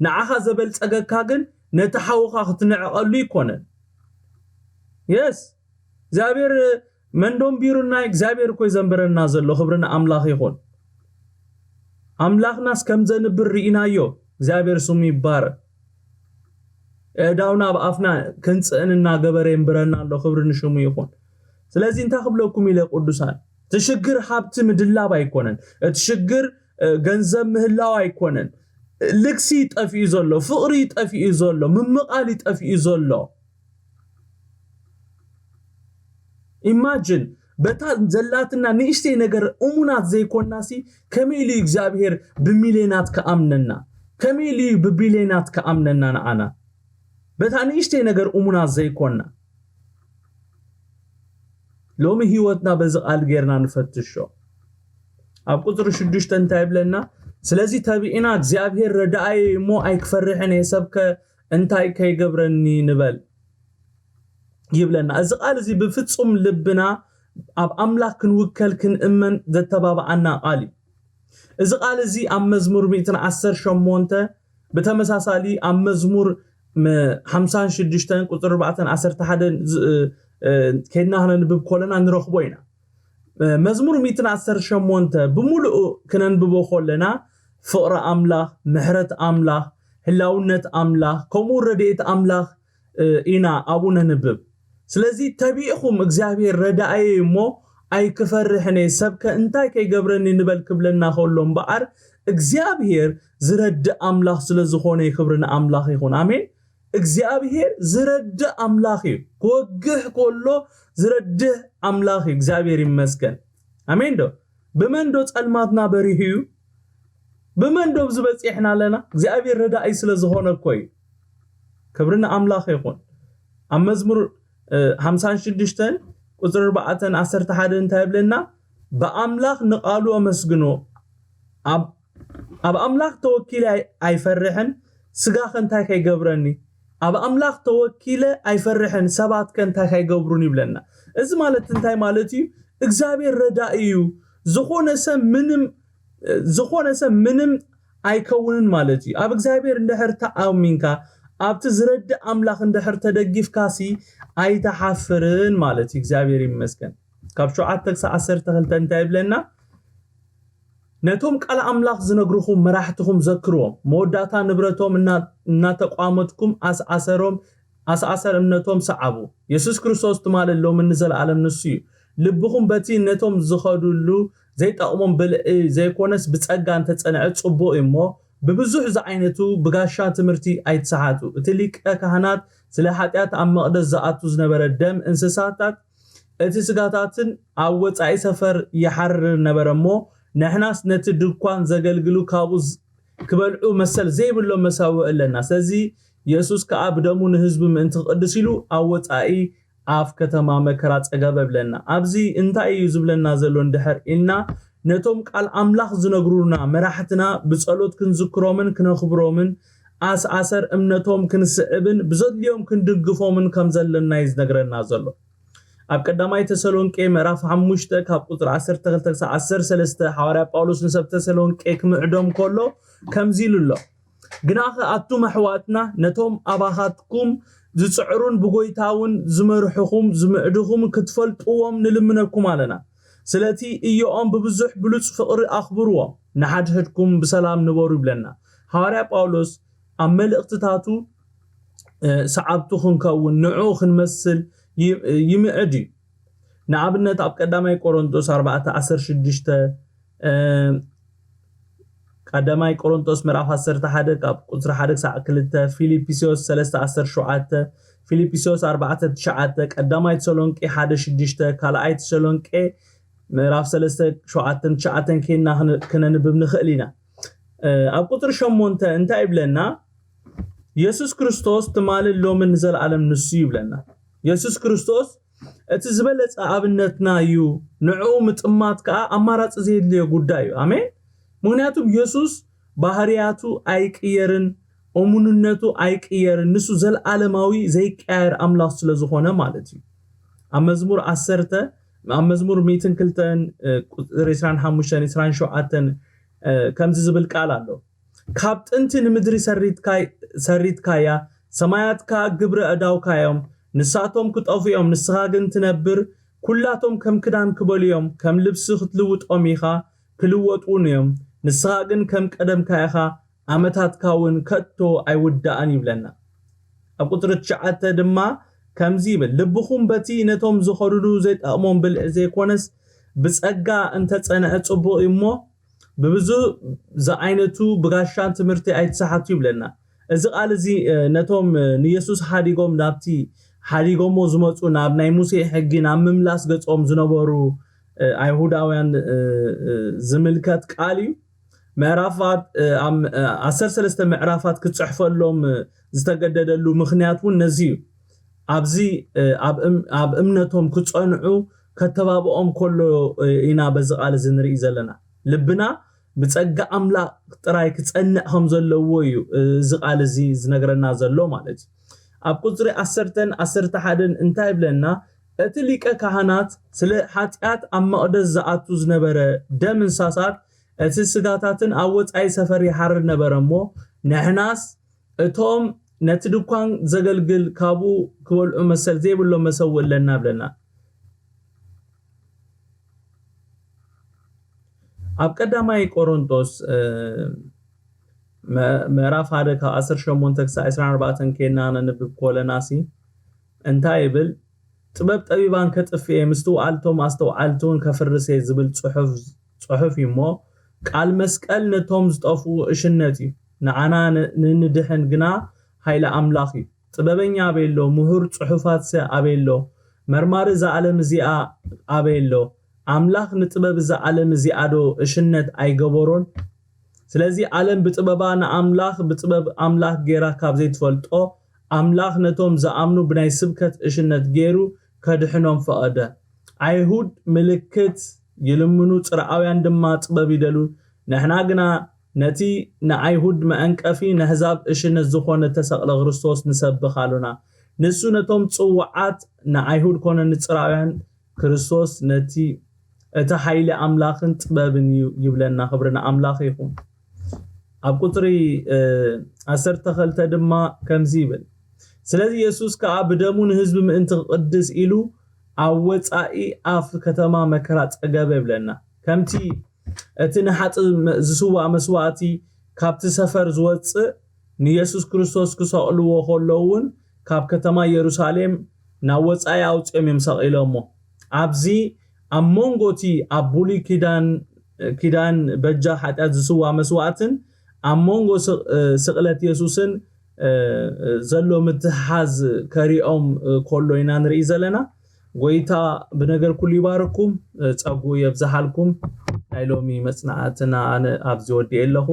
ንዓኻ ዘበልፀገካ ግን ነቲ ሓውኻ ክትንዕቐሉ ይኮነን። የስ እግዚኣብሔር መንዶም ቢሩና እግዚኣብሔር እኮ ዘንብረና ዘሎ። ክብሪ ንኣምላኽ ይኹን። ኣምላኽናስ ከም ዘንብር ርኢናዮ። እግዚኣብሔር ስሙ ይባረክ። ኣእዳውና ኣብ ኣፍና ክንጽእን እናገበረ የንብረና ኣሎ። ክብሪ ንሽሙ ይኹን። ስለዚ እንታይ ክብለኩም ኢለ ቅዱሳን፣ እቲ ሽግር ሃብቲ ምድላብ ኣይኮነን። እቲ ሽግር ገንዘብ ምህላው ኣይኮነን። ልግሲ ጠፊኡ ዘሎ፣ ፍቕሪ ጠፊኡ ዘሎ፣ ምምቓል ጠፊኡ ዘሎ። ኢማጅን በታ ዘላትና ንእሽተይ ነገር እሙናት ዘይኮናሲ ከመይ ኢሉ እዩ እግዚኣብሔር ብሚልዮናት ክኣምነና? ከመይ ኢሉ እዩ ብቢልዮናት ክኣምነና ንዓና? በታ ንእሽተይ ነገር እሙናት ዘይኮና። ሎሚ ህይወትና በዚ ቃል ጌርና ንፈትሾ። ኣብ ቁፅሪ ሽዱሽተ እንታይ ይብለና? ስለዚ ተቢዕና እግዚኣብሔር ረዳኣየ እሞ ኣይክፈርሕን እየ፣ ሰብከ እንታይ ከይገብረኒ ንበል ይብለና። እዚ ቃል እዚ ብፍጹም ልብና ኣብ ኣምላኽ ክንውከል ክንእመን ዘተባብዓና ቃል እዩ። እዚ ቃል እዚ ኣብ መዝሙር ሚእትን ዓሰርተ ሸሞንተ ብተመሳሳሊ ኣብ መዝሙር ሓምሳን ሽዱሽተን ቁፅሪ ኣርባዕተን ዓሰርተ ሓደን ከድና ክነንብብ ከለና ንረኽቦ ኢና። መዝሙር ሚእትን ዓሰርተ ሸሞንተ ብምሉኡ ክነንብቦ ከለና ፍቕሪ ኣምላኽ፣ ምሕረት ኣምላኽ፣ ህላውነት ኣምላኽ ከምኡ ረድኤት ኣምላኽ ኢና ኣብኡ ነንብብ። ስለዚ ተቢዕኹም እግዚኣብሔር ረዳእየ እሞ ኣይክፈርሕን እየ፣ ሰብከ እንታይ ከይገብረኒ ንበል ክብለና ከሎ እምበኣር እግዚኣብሔር ዝረድእ ኣምላኽ ስለ ዝኾነ ክብሪ ንኣምላኽ ይኹን። ኣሜን። እግዚኣብሔር ዝረድእ ኣምላኽ እዩ። ክወግሕ ከሎ ዝረድእ ኣምላኽ እዩ። እግዚኣብሔር ይመስገን። ኣሜን ዶ? ብመን ዶ ጸልማትና በሪሁ እዩ? ብመን ዶ ኣብዚ በጺሕና ኣለና? እግዚኣብሔር ረዳኢ ስለ ዝኾነ እኮ እዩ። ክብሪ ንኣምላኽ ይኹን። ኣብ መዝሙር ሓምሳን ሽዱሽተን ቁፅሪ ኣርባዕተን ዓሰርተ ሓደን እንታይ ይብለና? ብኣምላኽ ንቓሉ ኣመስግኖ። ኣብ ኣምላኽ ተወኪለ ኣይፈርሕን፣ ስጋኸ እንታይ ከይገብረኒ? ኣብ ኣምላኽ ተወኪለ ኣይፈርሕን፣ ሰባትከ እንታይ ከይገብሩን ይብለና። እዚ ማለት እንታይ ማለት እዩ? እግዚኣብሔር ረዳኢ እዩ። ዝኾነ ሰብ ምንም ዝኾነ ሰብ ምንም ኣይከውንን ማለት እዩ። ኣብ እግዚኣብሔር እንድሕር ተኣሚንካ ኣብቲ ዝረድእ ኣምላኽ እንድሕር ተደጊፍካሲ ኣይተሓፍርን ማለት እዩ። እግዚኣብሔር ይመስገን። ካብ ሸውዓተ ክሳብ ዓሰርተ ክልተ እንታይ ይብለና? ነቶም ቃል ኣምላኽ ዝነግርኹም መራሕትኹም ዘክርዎም፣ መወዳእታ ንብረቶም እናተቋመትኩም ኣስኣሰሮም ኣስኣሰር እምነቶም ሰዓቡ። የሱስ ክርስቶስ ትማሊ ሎምን ንዘለኣለም ንሱ እዩ። ልብኹም በቲ ነቶም ዝኸድሉ ዘይጠቕሞም ብልዒ ዘይኮነስ ብጸጋ እንተጸንዐ ጽቡቕ እዩ እሞ ብብዙሕ ዝዓይነቱ ብጋሻ ትምህርቲ ኣይትሰሓቱ። እቲ ሊቀ ካህናት ስለ ሓጢኣት ኣብ መቕደስ ዝኣቱ ዝነበረ ደም እንስሳታት እቲ ስጋታትን ኣብ ወጻኢ ሰፈር ይሓርር ነበረ እሞ ንሕናስ ነቲ ድኳን ዘገልግሉ ካብኡ ክበልዑ መሰል ዘይብሎም መሰውኢ ኣለና። ስለዚ የሱስ ከኣ ብደሙ ንህዝቢ ምእንቲ ክቕድስ ኢሉ ኣብ ወጻኢ ኣፍ ከተማ መከራ ጸገበ ብለና። ኣብዚ እንታይ እዩ ዝብለና ዘሎ እንድሕር ኢልና ነቶም ቃል ኣምላኽ ዝነግሩና መራሕትና ብጸሎት ክንዝክሮምን ክነኽብሮምን ኣስኣሰር እምነቶም ክንስዕብን ብዘድልዮም ክንድግፎምን ከም ዘለና እዩ ዝነግረና ዘሎ። ኣብ ቀዳማይ ተሰሎንቄ ምዕራፍ ሓሙሽተ ካብ ቁፅሪ ዓሰርተ ክልተ ክሳብ ዓሰርተ ሰለስተ ሓዋርያ ጳውሎስ ንሰብ ተሰሎንቄ ክምዕዶም ከሎ ከምዚ ኢሉ ኣሎ። ግናኸ ኣቱም ኣሕዋትና ነቶም ኣባኻትኩም ዝፅዕሩን ብጎይታ እውን ዝመርሕኹም ዝምዕድኹም ክትፈልጥዎም ንልምነኩም ኣለና። ስለቲ እዮኦም ብብዙሕ ብሉፅ ፍቕሪ ኣኽብርዎም፣ ንሓድሕድኩም ብሰላም ንበሩ ይብለና ሓዋርያ ጳውሎስ ኣብ መልእኽትታቱ። ሰዓብቱ ክንከውን ንዕኡ ክንመስል ይምዕድ እዩ። ንኣብነት ኣብ ቀዳማይ ቆሮንቶስ ኣርባዕተ ዓሰርተ ሽዱሽተ ቀዳማይ ቆሮንቶስ ምዕራፍ ዓሰርተ ሓደ ካብ ቁፅሪ ሓደ ክሳዕ ክልተ፣ ፊልጵስዮስ ሰለስተ ዓሰርተ ሸውዓተ፣ ፊልጵስዮስ ኣርባዕተ ትሽዓተ፣ ቀዳማይ ተሰሎንቄ ሓደ ሽዱሽተ፣ ካልኣይ ተሰሎንቄ ምዕራፍ ሰለስተ ሸውዓተን ትሽዓተን ኬና ክነንብብ ንኽእል ኢና። ኣብ ቁፅሪ ሸሞንተ እንታይ ይብለና? የሱስ ክርስቶስ ትማልን ሎምን ንዘለኣለም ንሱ ይብለና። የሱስ ክርስቶስ እቲ ዝበለጸ ኣብነትና እዩ። ንዕኡ ምጥማት ከኣ ኣማራጺ ዘየድልዮ ጉዳይ እዩ። ኣሜን። ምክንያቱም የሱስ ባህርያቱ ኣይቅየርን፣ እሙንነቱ ኣይቅየርን። ንሱ ዘለኣለማዊ ዘይቀያየር ኣምላኽ ስለ ዝኾነ ማለት እዩ። ኣብ መዝሙር ዓሰርተ፣ ኣብ መዝሙር ሚእትን ክልተን ቁፅሪ ዕስራን ሓሙሽተን ዕስራን ሸውዓተን ከምዚ ዝብል ቃል ኣሎ። ካብ ጥንቲ ንምድሪ ሰሪትካያ፣ ሰማያትካ ግብሪ ኣእዳውካ እዮም። ንሳቶም ክጠፉ እዮም፣ ንስኻ ግን ትነብር። ኩላቶም ከም ክዳን ክበሉ እዮም፣ ከም ልብሲ ክትልውጦም ኢኻ፣ ክልወጡ እውን እዮም። ንስኻ ግን ከም ቀደምካ ኢኻ፣ ዓመታትካ እውን ከቶ ኣይውዳእን ይብለና። ኣብ ቁፅሪ ትሽዓተ ድማ ከምዚ ይብል፣ ልብኹም በቲ ነቶም ዝኸዱሉ ዘይጠቕሞም ብልዒ ዘይኮነስ ብፀጋ እንተፀንዐ ፅቡቕ እዩ እሞ ብብዙ ዝዓይነቱ ብጋሻን ትምህርቲ ኣይትሰሓቱ ይብለና። እዚ ቃል እዚ ነቶም ንየሱስ ሓዲጎም ናብቲ ሓዲጎሞ ዝመፁ ናብ ናይ ሙሴ ሕጊ ናብ ምምላስ ገፆም ዝነበሩ ኣይሁዳውያን ዝምልከት ቃል እዩ። ምዕራፋት ዓሰርተ ሰለስተ ምዕራፋት ክፅሕፈሎም ዝተገደደሉ ምክንያት እውን ነዚ እዩ። ኣብዚ ኣብ እምነቶም ክፀንዑ ከተባብኦም ከሎ ኢና በዚ ቃል እዚ ንርኢ ዘለና። ልብና ብፀጋ ኣምላኽ ጥራይ ክፀንዕ ከም ዘለዎ እዩ እዚ ቃል እዚ ዝነግረና ዘሎ ማለት እዩ። ኣብ ቁፅሪ ዓሰርተን ዓሰርተ ሓደን እንታይ ይብለና? እቲ ሊቀ ካህናት ስለ ሓጢኣት ኣብ መቕደስ ዝኣቱ ዝነበረ ደም እንስሳት እቲ ስጋታትን ኣብ ወጻኢ ሰፈር ይሓርድ ነበረ እሞ ንሕናስ እቶም ነቲ ድኳን ዘገልግል ካብኡ ክበልዑ መሰል ዘይብሎም መሰውእ ኣለና ብለና። ኣብ ቀዳማይ ቆሮንቶስ ምዕራፍ ሓደ ካብ ዓሰርተ ሸሞንተ ክሳብ ዕስራን ኣርባዕተን ኬና ነንብብ ኮለናሲ እንታይ ይብል? ጥበብ ጠቢባን ከጥፍኤ ምስትውዓልቶም ኣስተውዓልቲ እውን ከፍርሴ ዝብል ጽሑፍ እዩ እሞ ቃል መስቀል ነቶም ዝጠፍኡ እሽነት እዩ፣ ንዓና ንንድሕን ግና ሃይለ ኣምላኽ እዩ። ጥበበኛ ኣበይ ኣሎ? ምሁር ጽሑፋትሰ ኣበይ ኣሎ? መርማሪ እዛ ዓለም እዚኣ ኣበይ ኣሎ? ኣምላኽ ንጥበብ እዛ ዓለም እዚኣ ዶ እሽነት ኣይገበሮን? ስለዚ ዓለም ብጥበባ ንኣምላኽ ብጥበብ ኣምላኽ ጌራ ካብ ዘይትፈልጦ ኣምላኽ ነቶም ዝኣምኑ ብናይ ስብከት እሽነት ጌሩ ከድሕኖም ፈቐደ። ኣይሁድ ምልክት ይልምኑ፣ ጽርዓውያን ድማ ጥበብ ይደሉ። ንሕና ግና ነቲ ንኣይሁድ መዐንቀፊ ንኣሕዛብ እሽነት ዝኾነ እተሰቕለ ክርስቶስ ንሰብኽ ኣሎና። ንሱ ነቶም ጽውዓት ንኣይሁድ ኮነ ንጽርዓውያን ክርስቶስ ነቲ እቲ ሓይሊ ኣምላኽን ጥበብን እዩ ይብለና። ክብሪ ንኣምላኽ ይኹን። ኣብ ቁፅሪ ዓሰርተ ክልተ ድማ ከምዚ ይብል፣ ስለዚ የሱስ ከዓ ብደሙ ንህዝቢ ምእንቲ ክቕድስ ኢሉ ኣብ ወፃኢ ኣፍ ከተማ መከራ ፀገበ ይብለና። ከምቲ እቲ ንሓጢእ ዝስዋእ መስዋእቲ ካብቲ ሰፈር ዝወፅእ ንየሱስ ክርስቶስ ክሰቕልዎ ከለዉ እውን ካብ ከተማ የሩሳሌም ናብ ወፃኢ ኣውፅኦም እዮም ሰቒሎሞ። ኣብዚ ኣብ መንጎ እቲ ኣብ ብሉይ ኪዳን ኪዳን በጃ ሓጢኣት ዝስዋ መስዋእትን ኣብ መንጎ ስቕለት የሱስን ዘሎ ምትሕሓዝ ከሪኦም ከሎ ኢና ንርኢ ዘለና። ጎይታ ብነገር ኩሉ ይባርኩም፣ ጸጉኡ የብዝሓልኩም። ናይ ሎሚ መጽናዕትና ኣነ ኣብዚ ወዲኤ ኣለኹ።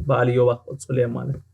በዓል እዮባ ክቕጽሉ እዮም ማለት እዩ።